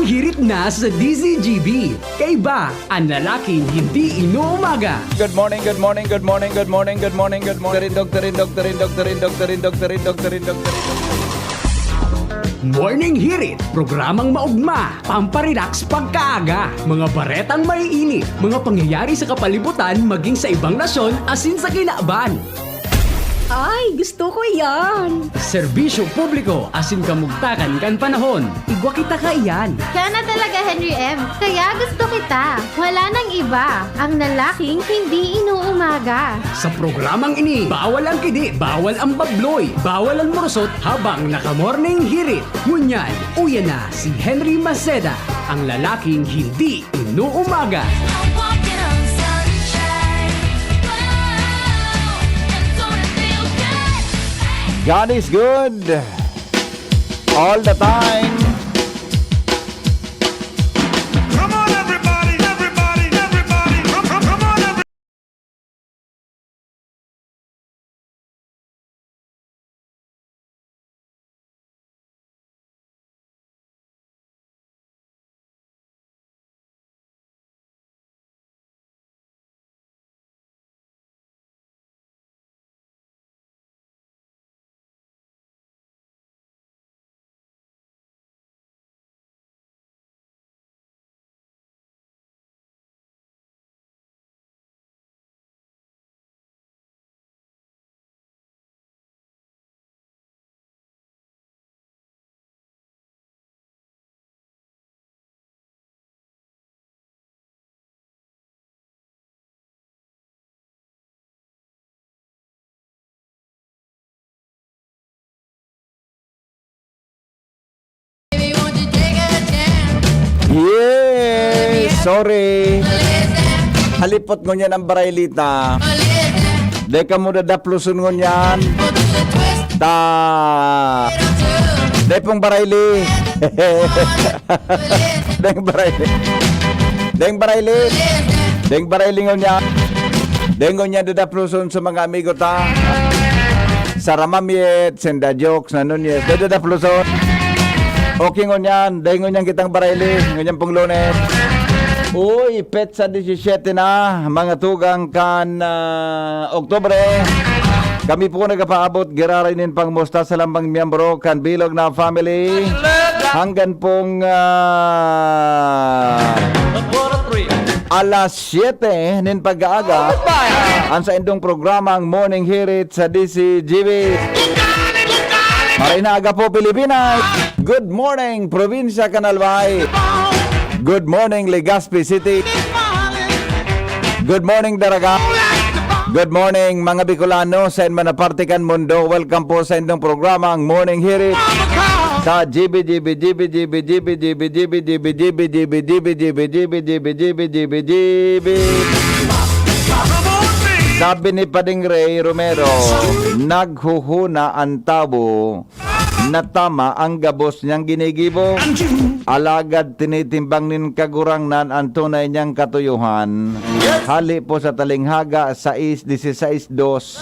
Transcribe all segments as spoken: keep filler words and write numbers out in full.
Hirit na sa D Z G B. Kaiba, ang lalaking hindi inuumaga. Good morning, good morning, good morning, good morning, good morning, good morning. Tarindog, tarindog, tarindog, tarindog, tarindog, tarindog, tarindog, tarindog. Morning Hirit, programang maugma, pamparelax pagkaaga, mga baretang maiinit, mga pangyayari sa kapalibutan maging sa ibang nasyon asin sa kinaban. Ay, gusto ko yan! Serbisyo publiko asin kamugtakan kan panahon. Igwa kita kaiyan. Siya na talaga, Henry M. Kaya gusto kita. Wala nang iba. Ang lalaking hindi inuumaga. Sa programang ini, bawal ang kidi, bawal ang babloy, bawal ang murusot habang naka-morning hirit. Ngunyan, uya na si Henry Maceda, ang lalaking hindi inuumaga. God is good all the time. Come on, everybody, everybody, everybody. Come, come, come on, everybody. Yes, sorry. Halipot ngunyan ang baraylita. Dai kamo dadaploson ngunyan. Ta. Dai pong barayli. Deng barayli. Deng barayli. Deng barayli ngunyan. Deng ngunyan dadaploson sa mga amigo ta. Sa Ramamiet, Senda Jokes, na Nunez. Deng dadaploson. Okay ngunyan. Deng ngunyan kitang barayli. Ngunyan pong Lunes. Uy, petsa disisiete na, mga tugang kan, ah, Oktubre. Kami po nagapaabot, giraray nin pangmusta sa lambang miyembro kan bilog na family. Hanggan pong, ah, alas siyete nin pag-aaga, ang saindong programang Morning Hirit sa D Z G B. Maray na aga po, Pilipinas! Good morning, Probinsya kan Albay! Good morning, Legazpi City! Good morning, Daraga! Good morning, mga Bicolano, saen man na parte kan mundo. Welcome po sa indong programa, ang Morning Hirit. Sa G B, G B, G B, G B, G B, G B, G B, G B, G B, G B, G B, G B, G B, G B, G B, G B. Sabi ni Pading Ray Romero, "Naghuhuna an tawo na tama ang gabos niyang ginigibo. Alagad tinitimbang nin Kagurangnan an tunay niyang katuyohan." Hali po sa Talinghaga sais, disisais dos.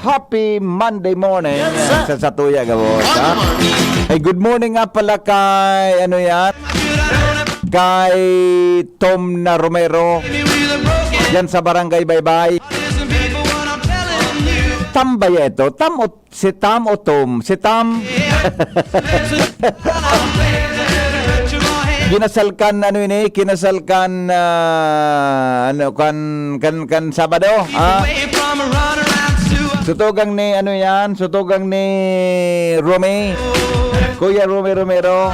Happy Monday morning sa satuya gabos, ha? Ay, good morning nga pala kay, ano yan? Kay Tom na Romero. Yan sa Barangay Baybay. Tam ba ya ito? Tam o, si Tam o Tom? Si Tam? Kinasal kan, ano ini? Kinasal kan, ah, ano, kan, kan, kan Sabado, ha? Sutugang ni, ano yan? Sutugang ni Romy. Kuya Romy Romero.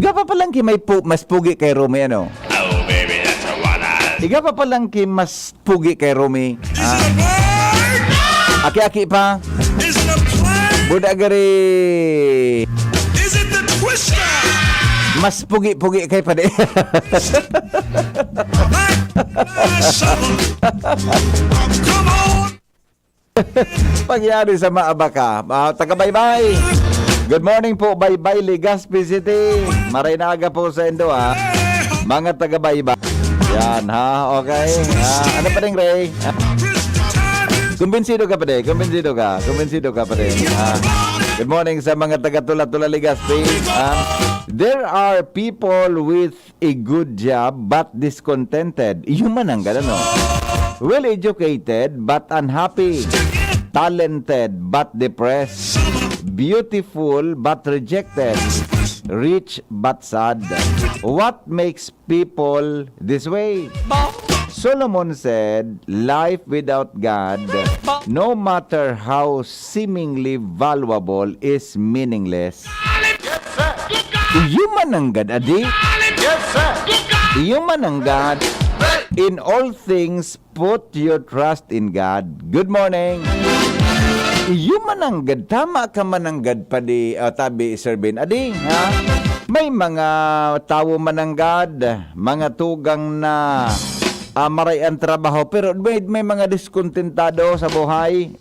Gapa palang ki may pu-, mas pugi kay Romy, ano? Oh, baby, that's a one. Iga pa palang ki mas pugi kay Romy. Ah. Aki-aki pa. Buda gari. Mas pugi-pugi kay padi. Pagyari sa maabaka. Ah, taga Baybay. Good morning po, Baybay, Legazpi City. Maray na aga po sa indo, ha. Mga taga Baybay. Yan, ha? Okay. Ah, ano pa rin, Ray? Ah. Kumbinsido ka pa din. Kumbinsido ka. Kumbinsido ka pa din. Ah. Good morning sa mga taga Tula-Tula, Legazpi. Ah. There are people with a good job but discontented. Iyo man ang ganun, no? Well educated but unhappy. Talented but depressed. Beautiful but rejected. Rich but sad. What makes people this way? Solomon said, "Life without God, no matter how seemingly valuable, is meaningless." Iyo man ang gad, adi? Iyo man ang gad. In all things, put your trust in God. Good morning. Iyo man ang gad. Tama ka man ang gad, padi, ah, tabi, Sir Ben. Adi, ha? May mga tawo man ang gad, mga tugang na, ah, maray ang trabaho, pero may, may mga diskontentado sa buhay.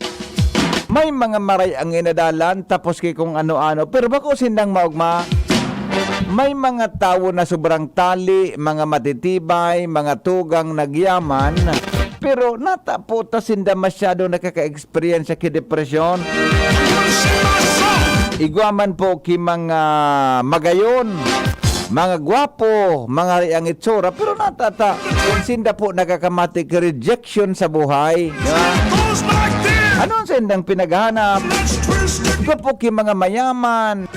May mga maray ang inadalan, tapos ki kung ano-ano, pero bako sindang maogma. May mga tawo na sobrang tali, mga matitibay, mga tugang nagyaman, pero nata po ta sinda masyado nakaka-experience ki depresyon. Igwa man po ki mga magayon, mga gwapo, mga riang itsura, pero nata ta, sinda po nakakamati ki rejection sa buhay. Di ba? Ano ang sindang pinaghahanap? Gapo ki mga mayaman.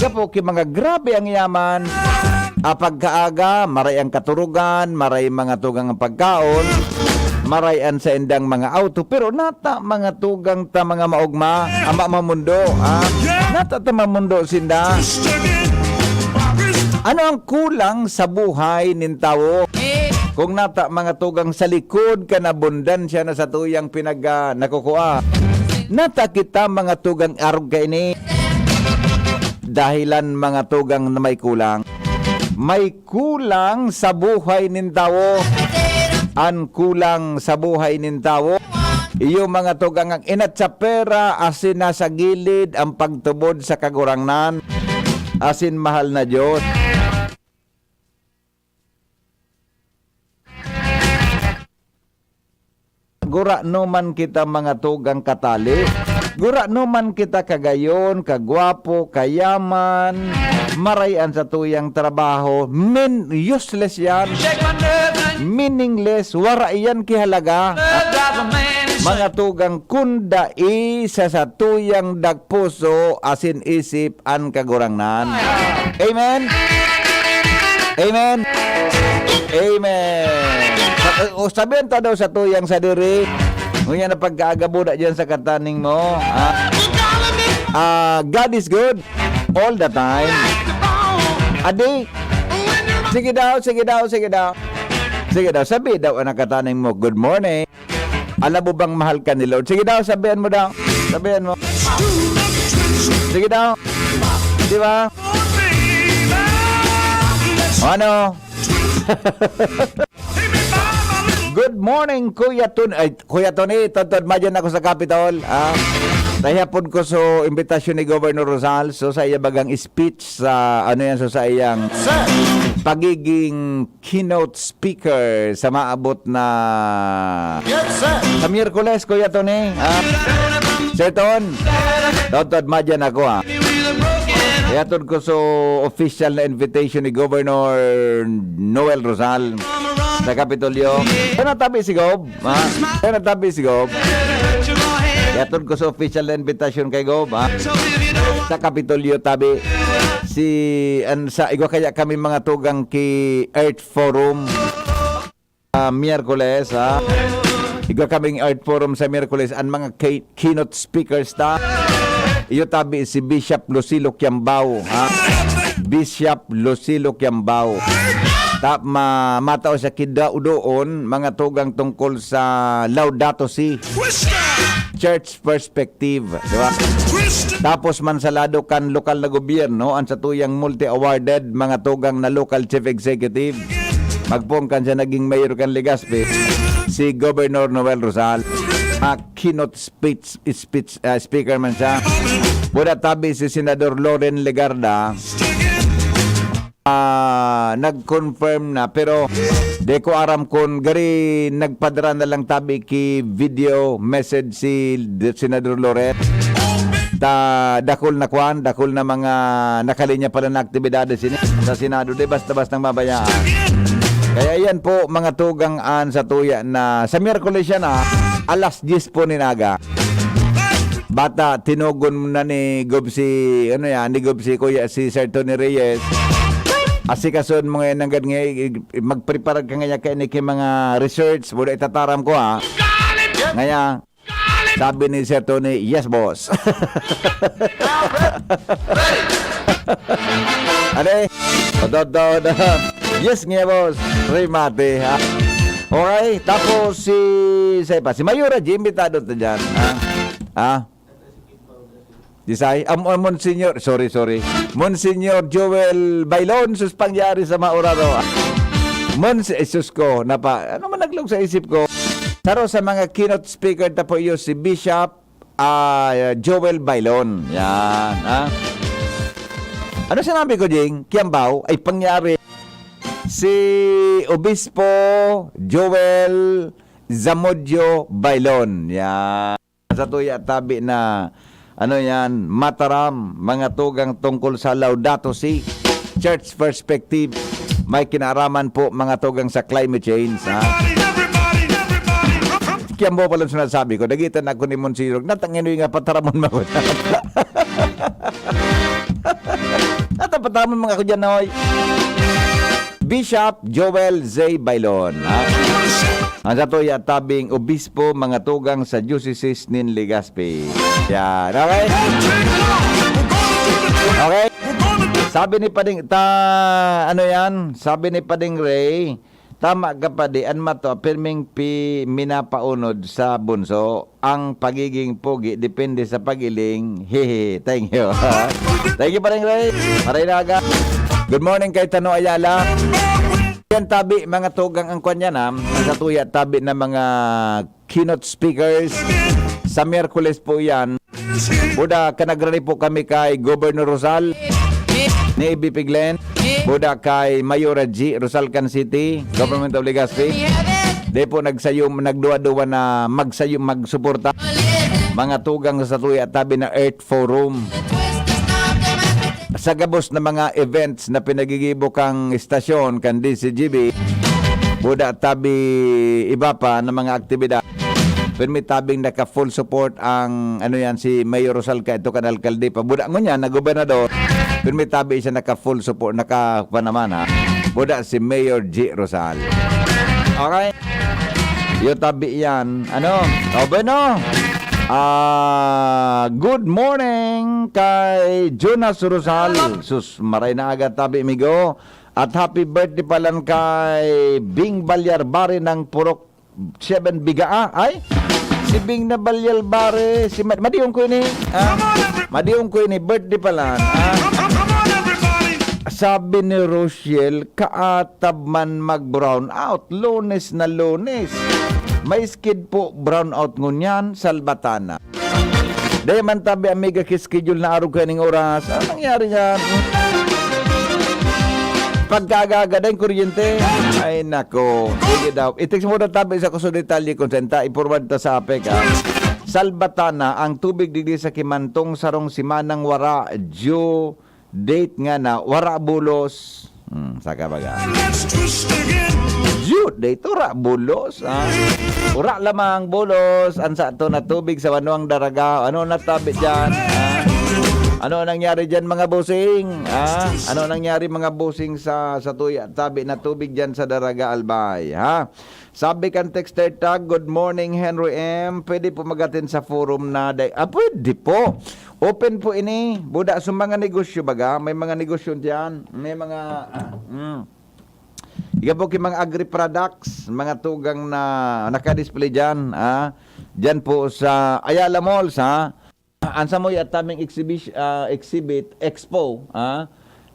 Gapo ki mga grabe ang yaman. Ah, pagkaaga, maray ang katurugan, maray mga tugang ang pagkaon, maray ang saindang mga auto, pero nata mga tugang ta mga maogma, ama mamundo, ha? Nata ta mamundo sinda. Ano ang kulang sa buhay nin tawo? Kung nata mga tugang sa likod kan abundansya na satuyang pinag, ah, nakukua, nata kita mga tugang arog kaini. Dahilan mga tugang na may kulang. May kulang sa buhay nin tawo. An kulang sa buhay nin tawo, iyo mga tugang, ang inatsapera asin nasa gilid ang pagtubod sa Kagurangnan asin mahal na Dios. Gurano man kita mga tugang katali, gurano man kita kagayon, kagwapo, kayaman, maray an satuyang trabaho, men, useless yan. Meaningless, wara yan kihalaga. Mga tugang, kun dai sa satuyang dakpuso asin isip an Kagurangnan. Amen? Amen? Amen. Sa, o, sabihan ta daw satuyang sadiri. Ngunyan na pagkaagabuda dyan sa kataning mo. Ah, ah, God is good all the time. Adi, sige daw, sige daw, sige daw. Sige daw, sabi daw ang kataning mo, "Good morning." Alam mo bang mahal ka ni Lord? Sige daw, sabihan mo daw. Sabihan mo. Sige daw. Di ba? O ano? Good morning, Kuya Tun-, ay, Kuya Tony, Tontod Madyan ako sa Capitol. Ah, nahihapon ko sa imbitasyon ni Governor Rosal. So, sa iya bagang speech sa, ano yan, so sa iyang pagiging keynote speaker sa maabot na Yes, sir. sa Miyerkules, Kuya Tony. Ah, Sir Ton, Tontod Madyan ako, ha. Ihatod ko sa official na invitation ni Governor Noel Rosal sa Kapitolyo. Kaya natabi si Gob, ha? Kaya natabi si Gob. Ihatod ko sa official na invitation kay Gob, ha? Sa Kapitolyo, tabi. Si, an, sa, igwa kaya kami mga tugang ki Earth Forum. Ah, Miyerkules, ha? Igwa kaming Earth Forum sa Miyerkules. Ang mga key-, keynote speakers ta, iyo tabi si Bishop Lucilo Kiambao, ha? Bishop Lucilo Kiambao. Ta-, ma-, matao siya kidaudoon, mga tugang tungkol sa Laudato Si. Church perspective, di ba? Tapos man sa lado kan lokal na gobyerno, ang satuyang multi-awarded mga tugang na local chief executive, magpoon kan siya naging mayor kan Legazpi, si Governor Noel Rosal. Ah, keynote speech, speech, ah, speaker man siya. Buda tabi si Senador Loren Legarda. Ah, nag-confirm na, pero di ko aram kun gari nagpadara na lang tabi ki video message si D-, Senador Loren. ta dakul na kwan, dakul na mga nakalinya pala na aktibidades ini sa Senado, di basta-bastang mabayaan. Kaya yan po, mga tugang, an satuya na sa Miyerkules yan, ah, alas diyes po nin aga. Bata, tinugon na ni Gob si, ano yan, ni Gob si Kuya, si Sir Tony Reyes. Asikason mo ngayon nanggad nga, i-, i-, magprepara ka ngayon kay ni, kay mga research, wala itataram ko, ha. Ngaya, sabi ni Sir Tony, "Yes, boss." Ano eh? Totoo na. "Yes nga, boss." Remate, ha? Okay, tapos si, sa iba, si Mayora G, imbitado ta dyan, ha? Ha? Disay? Am-, am-, Monsignor, sorry, sorry. Monsignor Joel Bailon, sus pangyari sa mauraro. Mons-, eh, sus ko, napa-, ano man naglog sa isip ko? Saro sa mga keynote speaker ta po iyo, si Bishop, ah, Joel Bailon. Yan, ha? Ano sinabi ko, Jing? Kiambaw? Ay, pangyari. Si Obispo Joel Zamudio Bailon. Yan. Sa tuya tabi na, ano yan, mataram, mga tugang tungkol sa Laudato Si, Church Perspective. May kinaaraman po, mga tugang, sa climate change, ha? Kiyambo pala sinasabi ko, nagitan ako ni Monsignor, natangin nga pataramon mo. Natapatamon mga ko dyan, oy. Bishop Joel Z. Bailon, ha? Ang satuya tabing obispo, mga tugang sa diocese nin Legazpi. Yan, okay? Okay? Sabi ni Pading, ta, ano yan? Sabi ni Pading Ray, "Tama ka, Padi, an mato, pirming pi-, minapaunod sa bunso. Ang pagiging pogi depende sa pag-iling." Hehe. Thank you. Thank you, Pading Ray. Maray na aga. Good morning kay Tano Ayala. Yan tabi, mga tugang ang kwan yan, ha? Sa tuya tabi na mga keynote speakers. Sa Miyerkules po yan. Buda, kanagrani po kami kay Governor Rosal, ni A B P Glenn. Buda kay Mayora G, Rosal Can City, Government of Legazpi. Di po nagsayo, nagduwa-duwa na magsayo, magsuporta. Mga tugang sa tuya tabi na Earth Forum. Sa gabos na mga events na pinagigibo kang istasyon, kan D C G B, buda tabi iba pa na mga aktibidad. Pirmi tabing naka full support ang, ano yan, si Mayor Rosal ka, ito kan alkalde pa. Buda ngunyan na gobernador, pirmi tabi siya naka full support, naka pa naman, ha. Buda si Mayor G Rosal. Okay? Yo tabi yan. Ano? O, bueno. Ah, good morning kay Jonas Rosal. Sus, maray na aga tabi, amigo. At happy birthday palan kay Bing Balyarbari ng Purok seven Bigaa. Ay, si Bing na Balyarbari, si Ma-, madiyon ko ini. Ah, madiyon ko ini, birthday palan. Ah. Sabi ni Rochelle, "Kaatab man mag-brown out, Lunes na Lunes." May skid po brown out ngunyan, Salbatana. Dai man tabi, amiga, ki-schedule na arog kaning oras. Ano nangyari yan? Pagkagaga, dai kuryente. Ay, nako. Sige daw. I-text mo na tabi sa kusog detalye kung saan ta. I-forward ta sa apek, ha. Salbatana, ang tubig digdi sa Kimantong sarong simanang wara due date nga na wara bulos. Hmm, saka baga. Due date, wara bulos, ah. Wara lamang bulos. An sa ato na tubig sa Banwang Daraga. Ano na tabi dyan? Ah? Ano nangyari dyan, mga bossing? Ah? Ano nangyari, mga bossing, sa, sa tuya, tabi na tubig dyan sa Daraga, Albay? Ha? Sabi kan texter tag, "Good morning, Henry M. Pwede po magatin sa forum na day." Ah, pwede po. Open po ini. Buda sa mga negosyo baga. May mga negosyo diyan. May mga, ah, mm. Iga po ki mga agri-products, mga tugang na nakadisplay diyan, ah. Diyan po sa Ayala Malls, ha. An samoy at taming exhibition, ah, exhibit, expo, ah,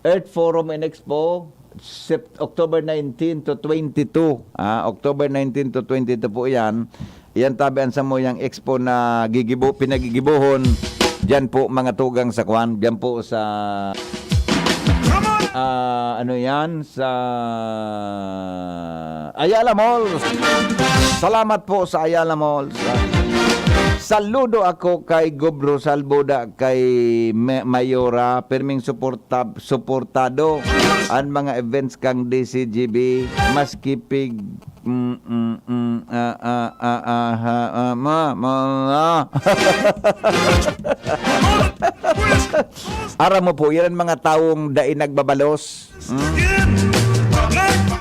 Earth Forum and Expo, Sept-, October nineteen to twenty-two, ah, October nineteen to twenty-two po iyan. Iyan tabi an samuyang expo na gigibo-, pinagigibohon diyan po, mga tugang, sa kwan, diyan po sa, ah, ano yan, sa Ayala Malls. Salamat po sa Ayala Malls. Saludo ako kay Gob Rosalbo da kay Me-, Mayora, pirming suporta-, suportado an mga events kan D C G B, maski pig-, mm, mm, mm, ah, ah, ah, ah, ha, ah, ma, ma, ah. Aram mo po, yan ang mga taong dai nagbabalos. Hmm?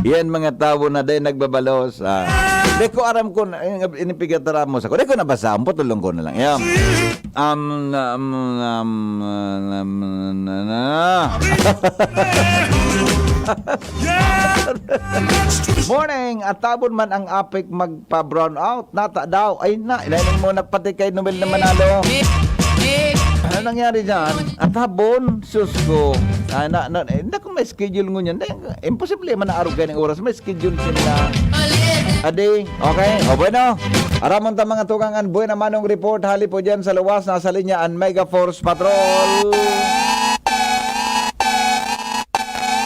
Yan mga tawo na dai nagbabalos. Ah. Di ko aram kung, eh, inipigataram mo sa ko. Di ko nabasa. Ang putulong ko na lang. Yan. Um, um, um, um, na, na. Morning! Atabon man ang apik magpa-brown out. Nata daw. Ay na, ilalim mo na pati kay Noel na Manalo. Ano nangyari dyan? Atabon? Sus ko. Ah, na, na, eh, naku, may schedule ngunyan. Eh, imposible man na arog kayo ng oras. May schedule sila. Adi, okay? O bueno. Aramon ta mga tugang an Buena Manong Report. Hali po dyan sa luwas. Nasa linya an Mega Force Patrol.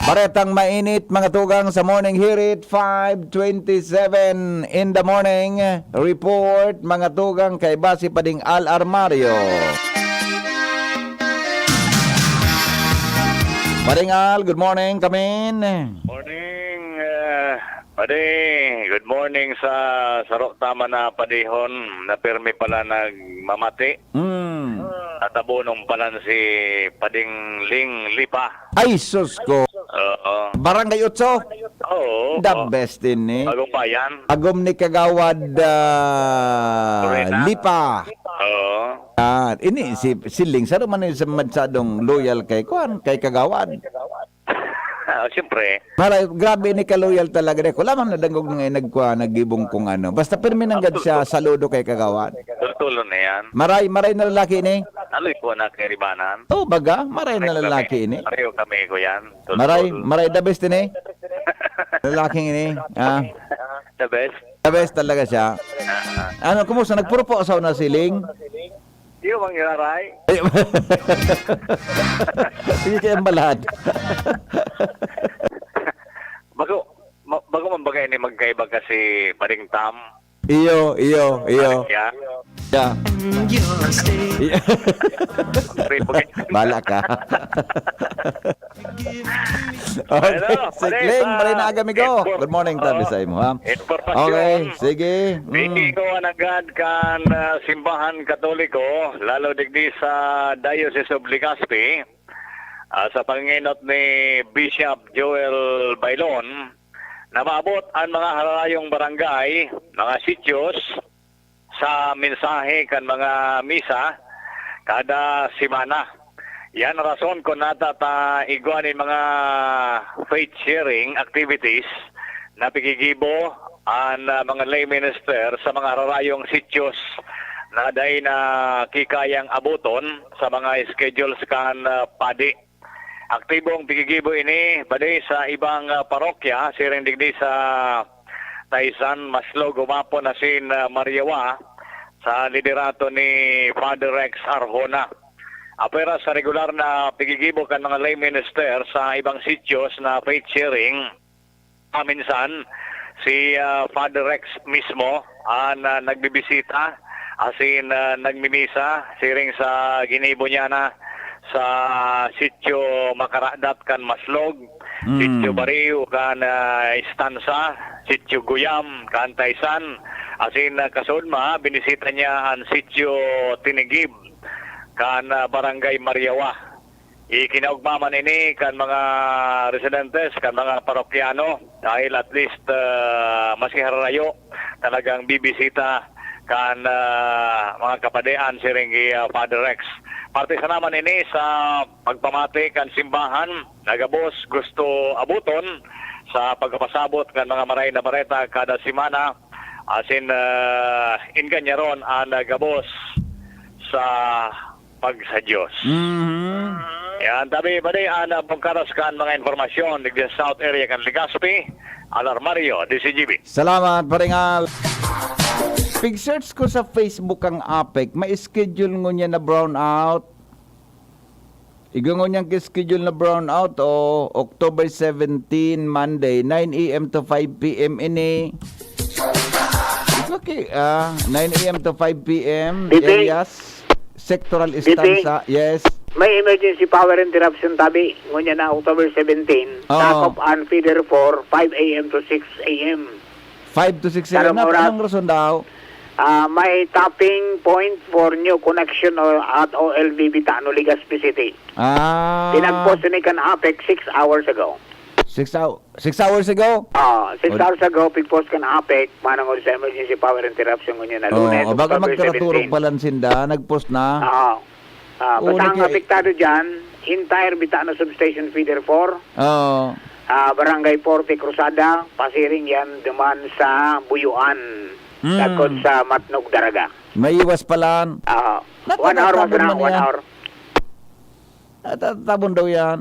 Baretang mainit, mga tugang, sa Morning Hirit, five twenty-seven in the morning. Report, mga tugang, kay Basi Pading Al Armario. Pading Al, good morning, kamin. Morning, eh, Padi. Good morning sa saro ta man na padihon na pirmi pala nagmamati. Hmm. At abunong palan si Pading Ling Lipa. Ay, sus ko. Oo. Barangay Otso? Oo, The oo. Best ini. Bagong Bayan. Agom ni Kagawad, ah, Lorena. Lipa. Oo. Ah, ini si, si Ling, saro man ni sa masyadong loyal kay kuan, kay Kagawad. Ah, siyempre. Para, grabe ni ka-loyal talaga. Di ko lamang nadangog nga nagkuha, naggibong kung ano. Basta pirmi nanggad siya, saludo kay Kagawad. Tultulo na yan. Maray, maray na lalaki ni. Aloy po na kay Ribanan. Oh, baga, maray na lalaki ini. Pareho kami ko yan. Tultulo. Maray, maray the best ini. Lalaking ini. Ah, The best. The best talaga siya. Ah, ah. Ano, kumusta? Nagpropose na si Ling? Iyo, mangiraray. Ay, sige, kaya ang balad. Bago, ma-, bago man bagay ni magkaiba kasi Paring Tam. Iyo, iyo, iyo. Paring ya. Ya. Iyo. Pre, pag- Bala ka. Okay, hello, Sikling, Paring, maray na ah, aga, amigo. Good morning, tabi sa imo, ha? Information. Okay, sige. Mm. Bingi ko ang agad kan, ah, simbahan Katoliko, lalo digdi sa Diocese of Legazpi, ah, sa panginot ni Bishop Joel Bailon, na maabot ang mga hararayong barangay, mga sitios, sa mensahe kan mga misa kada semana. Yan rason kun nata ta igwa nin mga faith sharing activities na pigigibo an, ah, mga lay minister sa mga hararayong sitios na dai na kikayang aboton sa mga schedules kan, ah, padi. Aktibong pigigibo ini bali sa ibang, ah, parokya, siring digdi sa Taysan, Maslog, Humapon, asin, ah, Mariawa, sa liderato ni Father Rex Arjona. Apwera sa regular na pigigibo kan mga lay minister sa ibang sitios na faith sharing, paminsan, si, ah, Father Rex mismo an, ah, nagbibisita, asin, ah, nagmimisa, siring sa ginibo niya na sa Sitio Makaradat kan Maslog, Mm. Sitio Bariw kan, ah, Estansa, Sitio Guyam kan Taysan, asin, ah, kasunod ma, binisita niya an Sitio Tinigib kan, ah, Barangay Mariawa. Ikinaugma man ini kan mga residentes, kan mga parokyano, dahil at least, ah, maski hararayo, talagang bibisita kan, ah, mga kapadean siring ki, ah, Father Rex. Parte sana man ini sa pagpamati kan simbahan na gabos gusto abuton sa pagpapasabot kan mga Marahay na Bareta kada semana, asin, ah, inggan niya ron an gabos sa pag sa Diyos. Mhm. Yan, tabi, bali, ana, pagkaras kan mga impormasyon digdi sa South Area kan Legazpi, Al Armario, D C G B. Salamat, Paring Al. Pig-search ko sa Facebook ang APEC, may schedule ngunyan na brownout. Igwa ngunyan ki-schedule na brownout, o October seventeen, Monday, nine A M to five P M ini. Okay, ah, nine a m to five p m, B P. Elias, Sectoral B P. Estancia, yes. May emergency power interruption tabi, ngunyan na October seventeen, Oo. Takop and feeder four, five a m to six a m. Five to six a m. Karong Na, oras. Anong rason daw? Ah, may tapping point for new connection o, at O L V Bitano, Legazpi City. Ah. Pinagpost ni kan APEC six hours ago. Six hou-, six hours ago? Ah, six O- hours ago, pigpost kan APEC, manongod sa emergency power interruption ngunyan na Oh, Lunes, o baka October magkaraturog seventeen. Pala sinda, nagpost na. Oo. Ah, Oo, basta ang naki- apektado dyan, entire Bitano Substation Feeder four, Oo. ah, Barangay forty Cruzada, pasiring yan duman sa Buyuan, Hmm. Takod sa Matnog, Daraga. Maiwas pala. Oo. Nata-, One hour, natabon na, man one yan. Hour. Natatabon daw yan.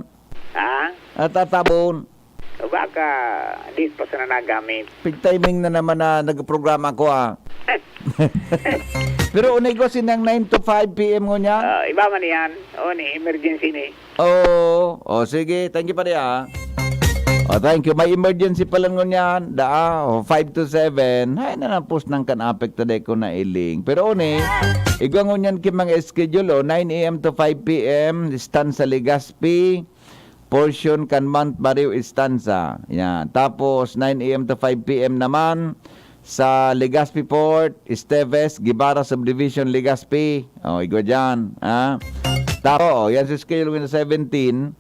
Ha? Natatabon. Baka, di pa sana nagamit. Pig-timing na naman na nagprograma ko, ah. Pero unay ko sinang nine to five p m ngunyan? Ah, iba man yan. O, ni emergency ni. Oo. O, sige. Thank you, pare, ah. O, thank you. May emergency pala ngunyan. Daa, o, five to seven. Hay, nanapos nang kan APEC today ko na iling. Pero, uni, igwa ngunyan ki mga schedule, o, nine a m to five p m, Estancia Legazpi, portion kan Mount Mario Estancia. Yan. Tapos, nine a m to five p m naman, sa Legazpi Port, Esteves, Guevara Subdivision, Legazpi. O, igwa dyan, ha? Tapo, o, yan si schedule na seventeen.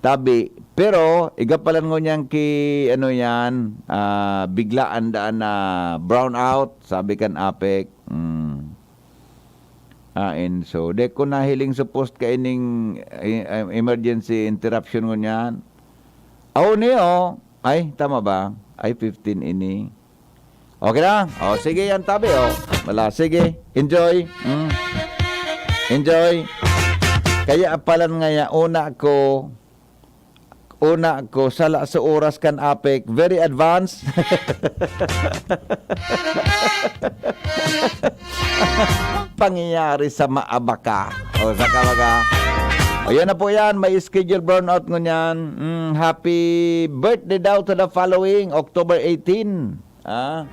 Tabi. Pero, igwa pala ngunyan ki, ano yan, ah, biglaan daan na brownout, sabi kan APEC. Hmm. Ain, so, di ko nahiling supposed kaining, eh, eh, emergency interruption ngunyan. Aw, ni, oh. Ay, tama ba? Ay, fifteen ini. Okay na? O, sige yan, tabi, o. Wala, sige. Enjoy. Mm. Enjoy. Kaya palan nga ya, una ko, una ko, sala sa oras kan APEC. Very advanced. Pangyayari sa maabaka. O, sa kabaga. O, yun na po yan. May schedule brownout ngunyan. Mm, happy birthday daw to the following, October eighteen. Ah,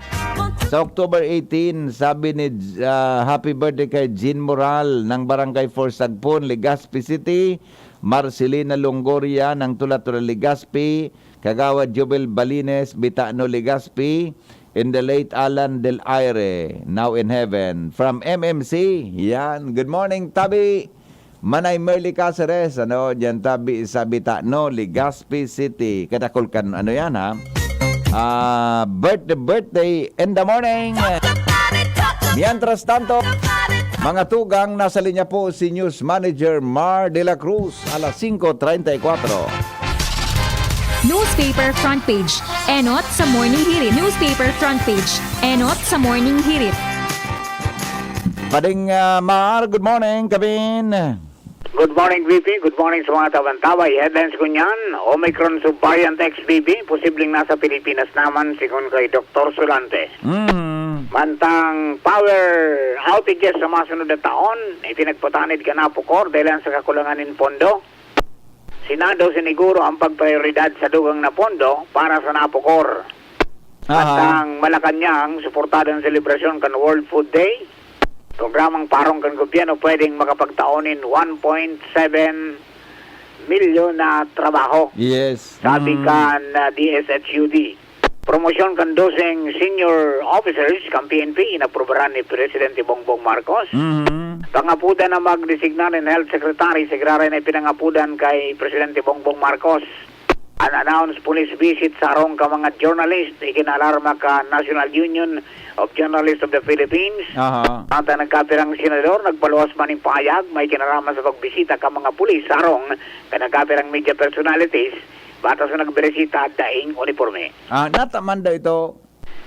sa October eighteen, sabi ni, ah, happy birthday kay Jean Moral ng Barangay four Sagpon, Legazpi City, Marcelina Longoria ng Tula-Tula, Legazpi, Kagawad Jubel Balines, Bitano, Legazpi, and the late Alan Del Aire, now in heaven. From M M C, yan. Good morning, Tabi! Manay Merly Caceres, ano, diyan tabi sa Bitano, Legazpi City. Kadakol kan, ano yan, ha? Ah, birthday, birthday in the morning. Mientras tanto, mga tugang, nasa linya po si News Manager Mar de la Cruz, alas singko treinta y cuatro. Newspaper front page. Enot sa Morning Hirit. Newspaper front page. Enot sa Morning Hirit. Pading, ah, Mar, good morning, Kabin. Good morning, V P. Good morning sa mga tabang-tabay. Headlines ko niyan, Omicron subvariant X B B, posibleng nasa Pilipinas naman, sigon kay Doktor Sulante. Mm. Mantang power outages sa masunod na taon, ipinagpatanid kan APOCOR dahil sa kakulangan nin pondo. Senado siniguro ang pagprioridad sa dugang na pondo para sa APOCOR. Aha. At ang Malacañang, suportado ang selebrasyon kan World Food Day, programang parong kan gobyerno pwedeng makapagtao nin one point seven milyon na trabaho. Yes. Sabi Mm. kan, ah, D S H U D. Promosyon kan doseng senior officers kan P N P, inaprubaran ni Presidente Bongbong Marcos. Mhm. Pangapudan na magdesignar nin health secretary, si Graray na pinangapudan kay Presidente Bongbong Marcos. Unannounced police visit sa harong kan mga journalist, ikinaalarma kan National Union of Journalists of the Philippines. Aha. At ang nagkapirang senador, nagpaluwas man nin pahayag, may kinaraman sa pagbisita kan mga pulis sa harong kan nagkapirang media personalities, batas na nagbirisita daing uniporme. Ah, nataman daw ito.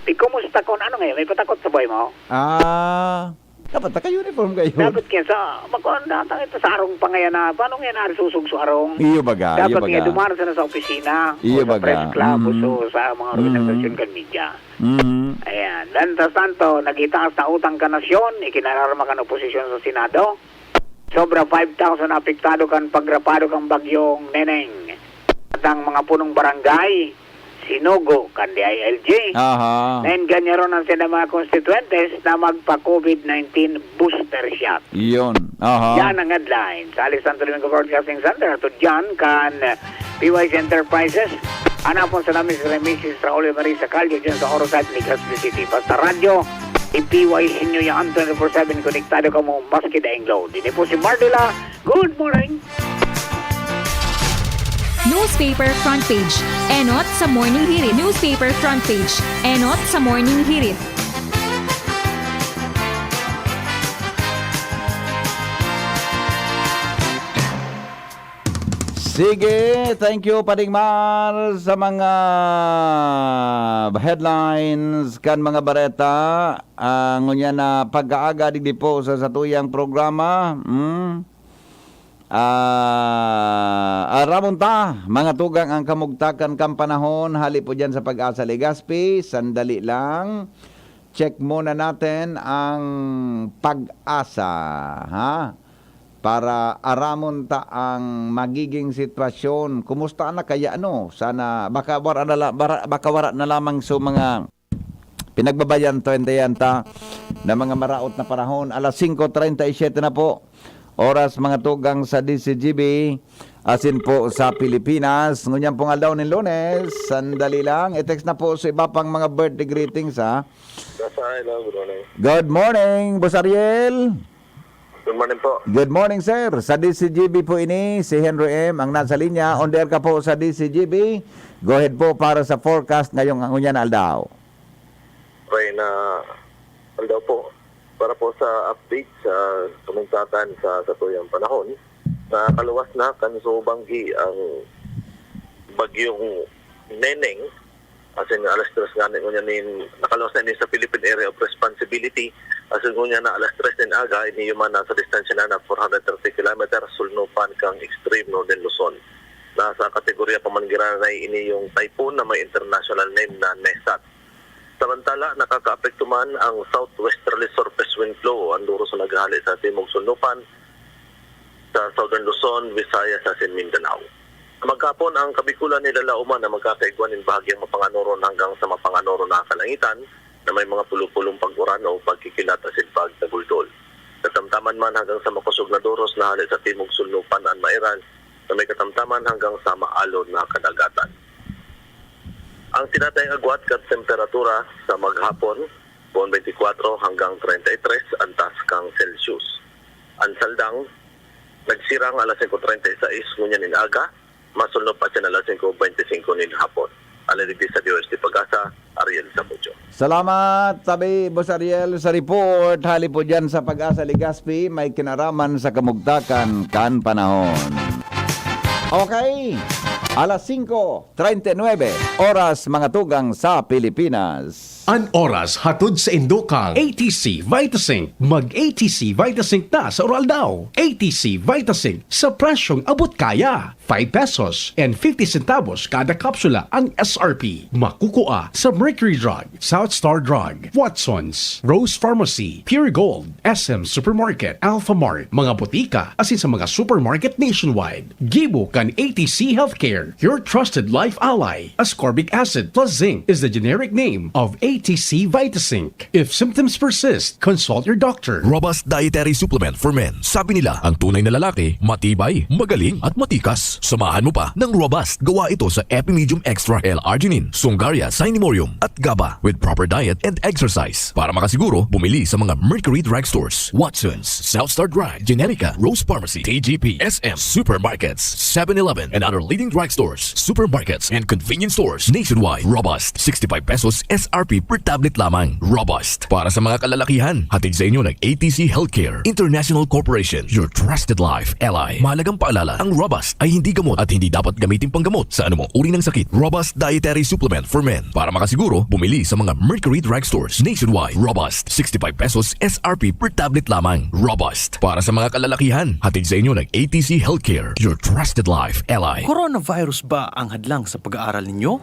Di kumusta kon ano ngayon? May patakot sa buhay mo? Ah, dapat naka-uniform kayo. Dapat kaya sa, makuha na tayo ito sa arong pangayan na, paano ngayon ari susog sa arong? Iyo baga, iyo Dapat ngayon baga. Duman sana sa opisina, Iyo o sa baga. Press Club, o Mm. so, sa mga Mm. organisasyon kan media. Mm. Ayan. Lantas tanto, nagitaas na utang kan nasyon, ikinararma kan oposisyon sa Senado. Sobra five thousand apektado kan pagrapado kan Bagyong Neneng. At ang mga punong barangay, sinugo kan D I L G. Aha. Na engganyaron ang sila mga konstituentes na magpa-COVID nineteen booster shot. Yun. Aha. Yan ang headline. Sa Alisan Domingo Broadcasting Center, ito dyan kan, uh, P Y C Enterprises. Hanapon sa namin si Misis Raul Marisa Callo dyan sa Orosite, Legazpi City. Basta radyo, i-P Y C nyo yan twenty-four seven. Konektado kamo maski daing load. Ini po si Mardila. Good morning. Newspaper front page. Enot sa Morning Hirit. Newspaper front page. Enot sa Morning Hirit. Sige, thank you, Pading Mar, sa mga headlines kan mga bareta. Ah, ngunyan na pagkaaga digdi po sa satuyang programa. Hmm? Ah, aramon ta, mga tugang, ang kamugtakan kan panahon, hali po dyan sa Pag-asa Legazpi, sandali lang. Check muna natin ang Pag-asa, ha? Para aramon ta ang magiging sitwasyon. Kumusta na kaya, ano? Sana, baka wara na, la, bara, baka wara na lamang so mga pinagbabayan to, entayan ta na mga maraot na panahon. Alas singko treinta y siete na po. Oras, mga tugang, sa D C G B, asin po sa Pilipinas. Ngunyan pong aldaw nin Lunes, sandali lang. I-text na po sa iba pang mga birthday greetings, ha? Nasa hello, good morning. Good morning, Boss Ariel. Good morning po. Good morning, sir. Sa D C G B po ini, si Henry M ang nasa linya. On the air ka po sa D C G B. Go ahead po para sa forecast ngayong ngunyan na aldaw. Okay na aldaw po. Para po sa update sa kamugtakan sa satuyang panahon, nakaluwas na kan subanggi ang bagyong Neneng. Asin alas tres ngani ngunyan nin nakaluwas na ini sa Philippine Area of Responsibility. Asin ngunyan na alas tres nin aga, ini yuman nasa distansya na na four hundred thirty kilometers sulnupan kang extreme northern Luzon. Nasa kategorya pa man giraray ini yung typhoon na may international name na Nesat. Samantala, nakakaapekto man ang southwesterly surface wind flow o ang duros na naghahali sa timog sulnupan sa Southern Luzon, Visayas asin Mindanao. Maghapon, ang Kabikulan nilalaoman na magkakaigwa nin bahagyang mapanganoron hanggang sa mapanganoron na kalangitan na may mga pulupulong pag-uran o pagkikilat asin pagtaguldol. Katamtaman man hanggang sa makosog na duros na hali sa timog sulnupan an mairal na may katamtaman hanggang sa maalon na kadagatan. Ang tinatayang agwat kan temperatura sa maghapon, poon twenty-four hanggang treinta y tres an taas kang Celsius. An saldang nagsirang alas singko treinta y seis ngunyan nin aga, masulnop pa siya alas singko bente singko nin hapon. Alay digdi sa D O S T Pag-asa, Ariel Samudio. Salamat, tabi, Boss Ariel, sa report. Hali po dyan sa Pag-asa Legazpi, may kinaraman sa kamugtakan kan panahon. Okay, alas singko treinta y nuebe, oras, mga tugang, sa Pilipinas. An oras hatod sa indo kang A T C Vitazinc. Mag A T C Vitazinc na sa Uraldaw. A T C Vitazinc sa presyong abot kaya. Five pesos and fifty centavos kada kapsula ang S R P. Makukua sa Mercury Drug, South Star Drug, Watson's, Rose Pharmacy, Pure Gold, S M Supermarket, Alpha Mart, mga botika, asin sa mga supermarket nationwide. Gibo kan A T C Healthcare, your trusted life ally. Ascorbic acid plus zinc is the generic name of A T C Vitazinc. If symptoms persist, consult your doctor. Robust Dietary Supplement for Men. Sabi nila, ang tunay na lalaki, matibay, magaling, at matikas. Samahan mo pa ng Robust. Gawa ito sa Epimedium Extra L-Arginine, Sungaria, Cinemorium, at GABA. With proper diet and exercise. Para makasiguro, bumili sa mga Mercury Drug Stores, Watson's, South Star Drug, Generica, Rose Pharmacy, T G P, S M, supermarkets, Seven Eleven, and other leading drug stores, supermarkets, and convenience stores nationwide. Robust, sixty-five pesos S R P per tablet lamang. Robust. Para sa mga kalalakihan, hatid sa inyo ng A T C Healthcare International Corporation, your trusted life ally. Mahalagang paalala, ang Robust ay hindi gamot at hindi dapat gamitin panggamot sa anumang uri ng sakit. Robust Dietary Supplement for Men. Para makasiguro, bumili sa mga Mercury Drug Stores nationwide. Robust, sixty-five pesos S R P per tablet lamang. Robust. Para sa mga kalalakihan, hatid sa inyo ng A T C Healthcare, your trusted life ally. Coronavirus ba ang hadlang sa pag-aaral ninyo?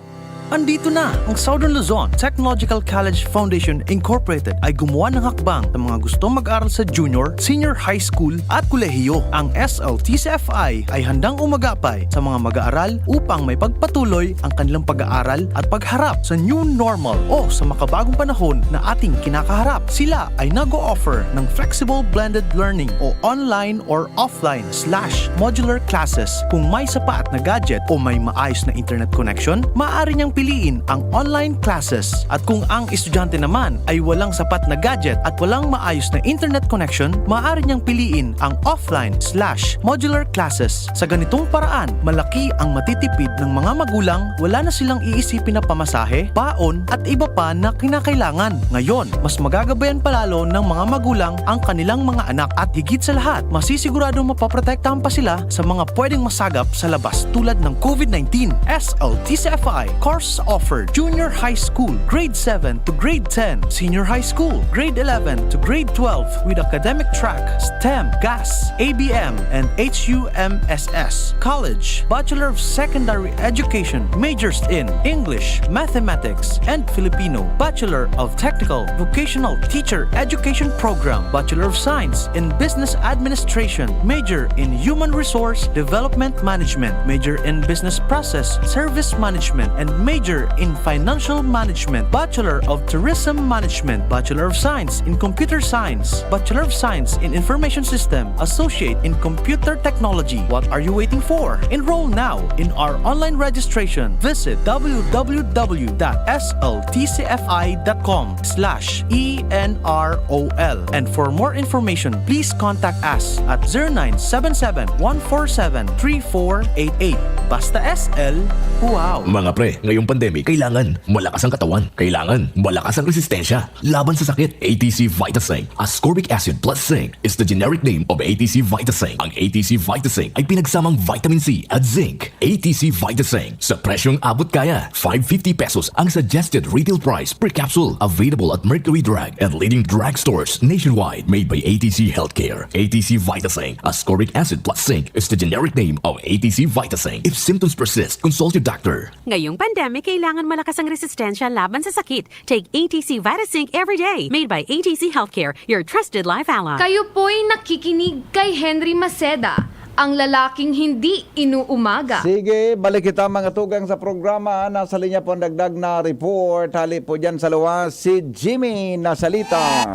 Andito na ang Southern Luzon Technological College Foundation Incorporated ay gumawa ng hakbang sa mga gustong mag-aral sa junior, senior high school at kolehiyo. Ang S L T C F I ay handang umagapay sa mga mag-aaral upang may pagpatuloy ang kanilang pag-aaral at pagharap sa new normal o sa makabagong panahon na ating kinakaharap. Sila ay nag-o-offer ng flexible blended learning o online or offline slash modular classes. Kung may sapat na gadget o may maayos na internet connection, maaari niyang piliin ang online classes. At kung ang estudyante naman ay walang sapat na gadget at walang maayos na internet connection, maaari niyang piliin ang offline slash modular classes. Sa ganitong paraan, malaki ang matitipid ng mga magulang, wala na silang iisipin na pamasahe, baon, at iba pa na kinakailangan. Ngayon, mas magagabayan pa lalo ng mga magulang ang kanilang mga anak at higit sa lahat, masisiguradong mapoprotektahan pa sila sa mga pwedeng masagap sa labas tulad ng COVID nineteen. S L T C F I course offered: Junior High School, Grade seven to Grade ten, Senior High School, Grade eleven to Grade twelve, with academic track, STEM, GAS, A B M, and H U M S S. College, Bachelor of Secondary Education, majors in English, Mathematics, and Filipino, Bachelor of Technical Vocational Teacher Education Program, Bachelor of Science in Business Administration, major in Human Resource Development Management, major in Business Process Service Management, and major in Financial Management, Bachelor of Tourism Management, Bachelor of Science in Computer Science, Bachelor of Science in Information System, Associate in Computer Technology. What are you waiting for? Enroll now in our online registration. Visit w w w dot s l t c f i dot com slash e n r o l. And for more information, please contact us at zero nine seven seven, one four seven, three four eight eight. Basta S L, wow! Mga pre, ngayong pandemic, kailangan malakas ang katawan. Kailangan malakas ang resistensya laban sa sakit. A T C Vitasing Ascorbic Acid Plus Zinc is the generic name of A T C Vitasing. Ang A T C Vitasing ay pinagsamang vitamin C at zinc. A T C Vitasing, sa presyong abot kaya. Five fifty pesos ang suggested retail price per capsule. Available at Mercury Drug and leading drugstores nationwide. Made by A T C Healthcare. A T C Vitasing Ascorbic Acid Plus Zinc is the generic name of A T C Vitasing. If symptoms persist, consult your doctor. Ngayong pandemic, kailangan malakas ang resistensya laban sa sakit. Take A T C Vitazinc every day. Made by A T C Healthcare, your trusted life ally. Kayo po'y nakikinig kay Henry Maceda, ang lalaking hindi inuumaga. Sige, balik kita, mga tugang, sa programa. Nasa linya po ang dagdag na report. Hali po dyan sa luwas, si Jimmy Nasalita.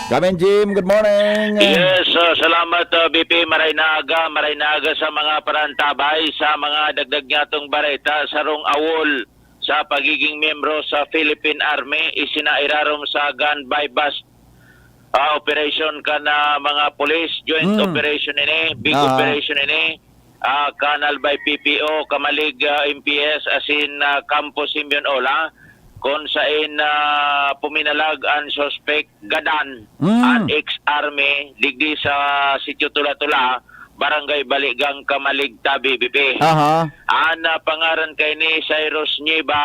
Gamin, Jim, good morning. Yes, ah, salamat, ah, B P. Maray na aga, maray na aga sa mga parantabay, sa mga dagdag niyatong bareta, sarong awol sa pagiging miyembro sa Philippine Army, isinairarom sa gun buy bust, ah, operation kan, ah, mga pulis, joint Mm. operation ini, big Ah. operation ini, ah, kanal by P P O, Kamalig, ah, M P S, asin, ah, Campo Simeon Ola, kun sain, ah, puminalag an suspek gadan, Mm. an ex-army, digdi sa Sitio Tula-Tula, Barangay Baligang, Kamalig, Tabi, B P. Aha. An, ah, pangaran kaini Cyrus Nieva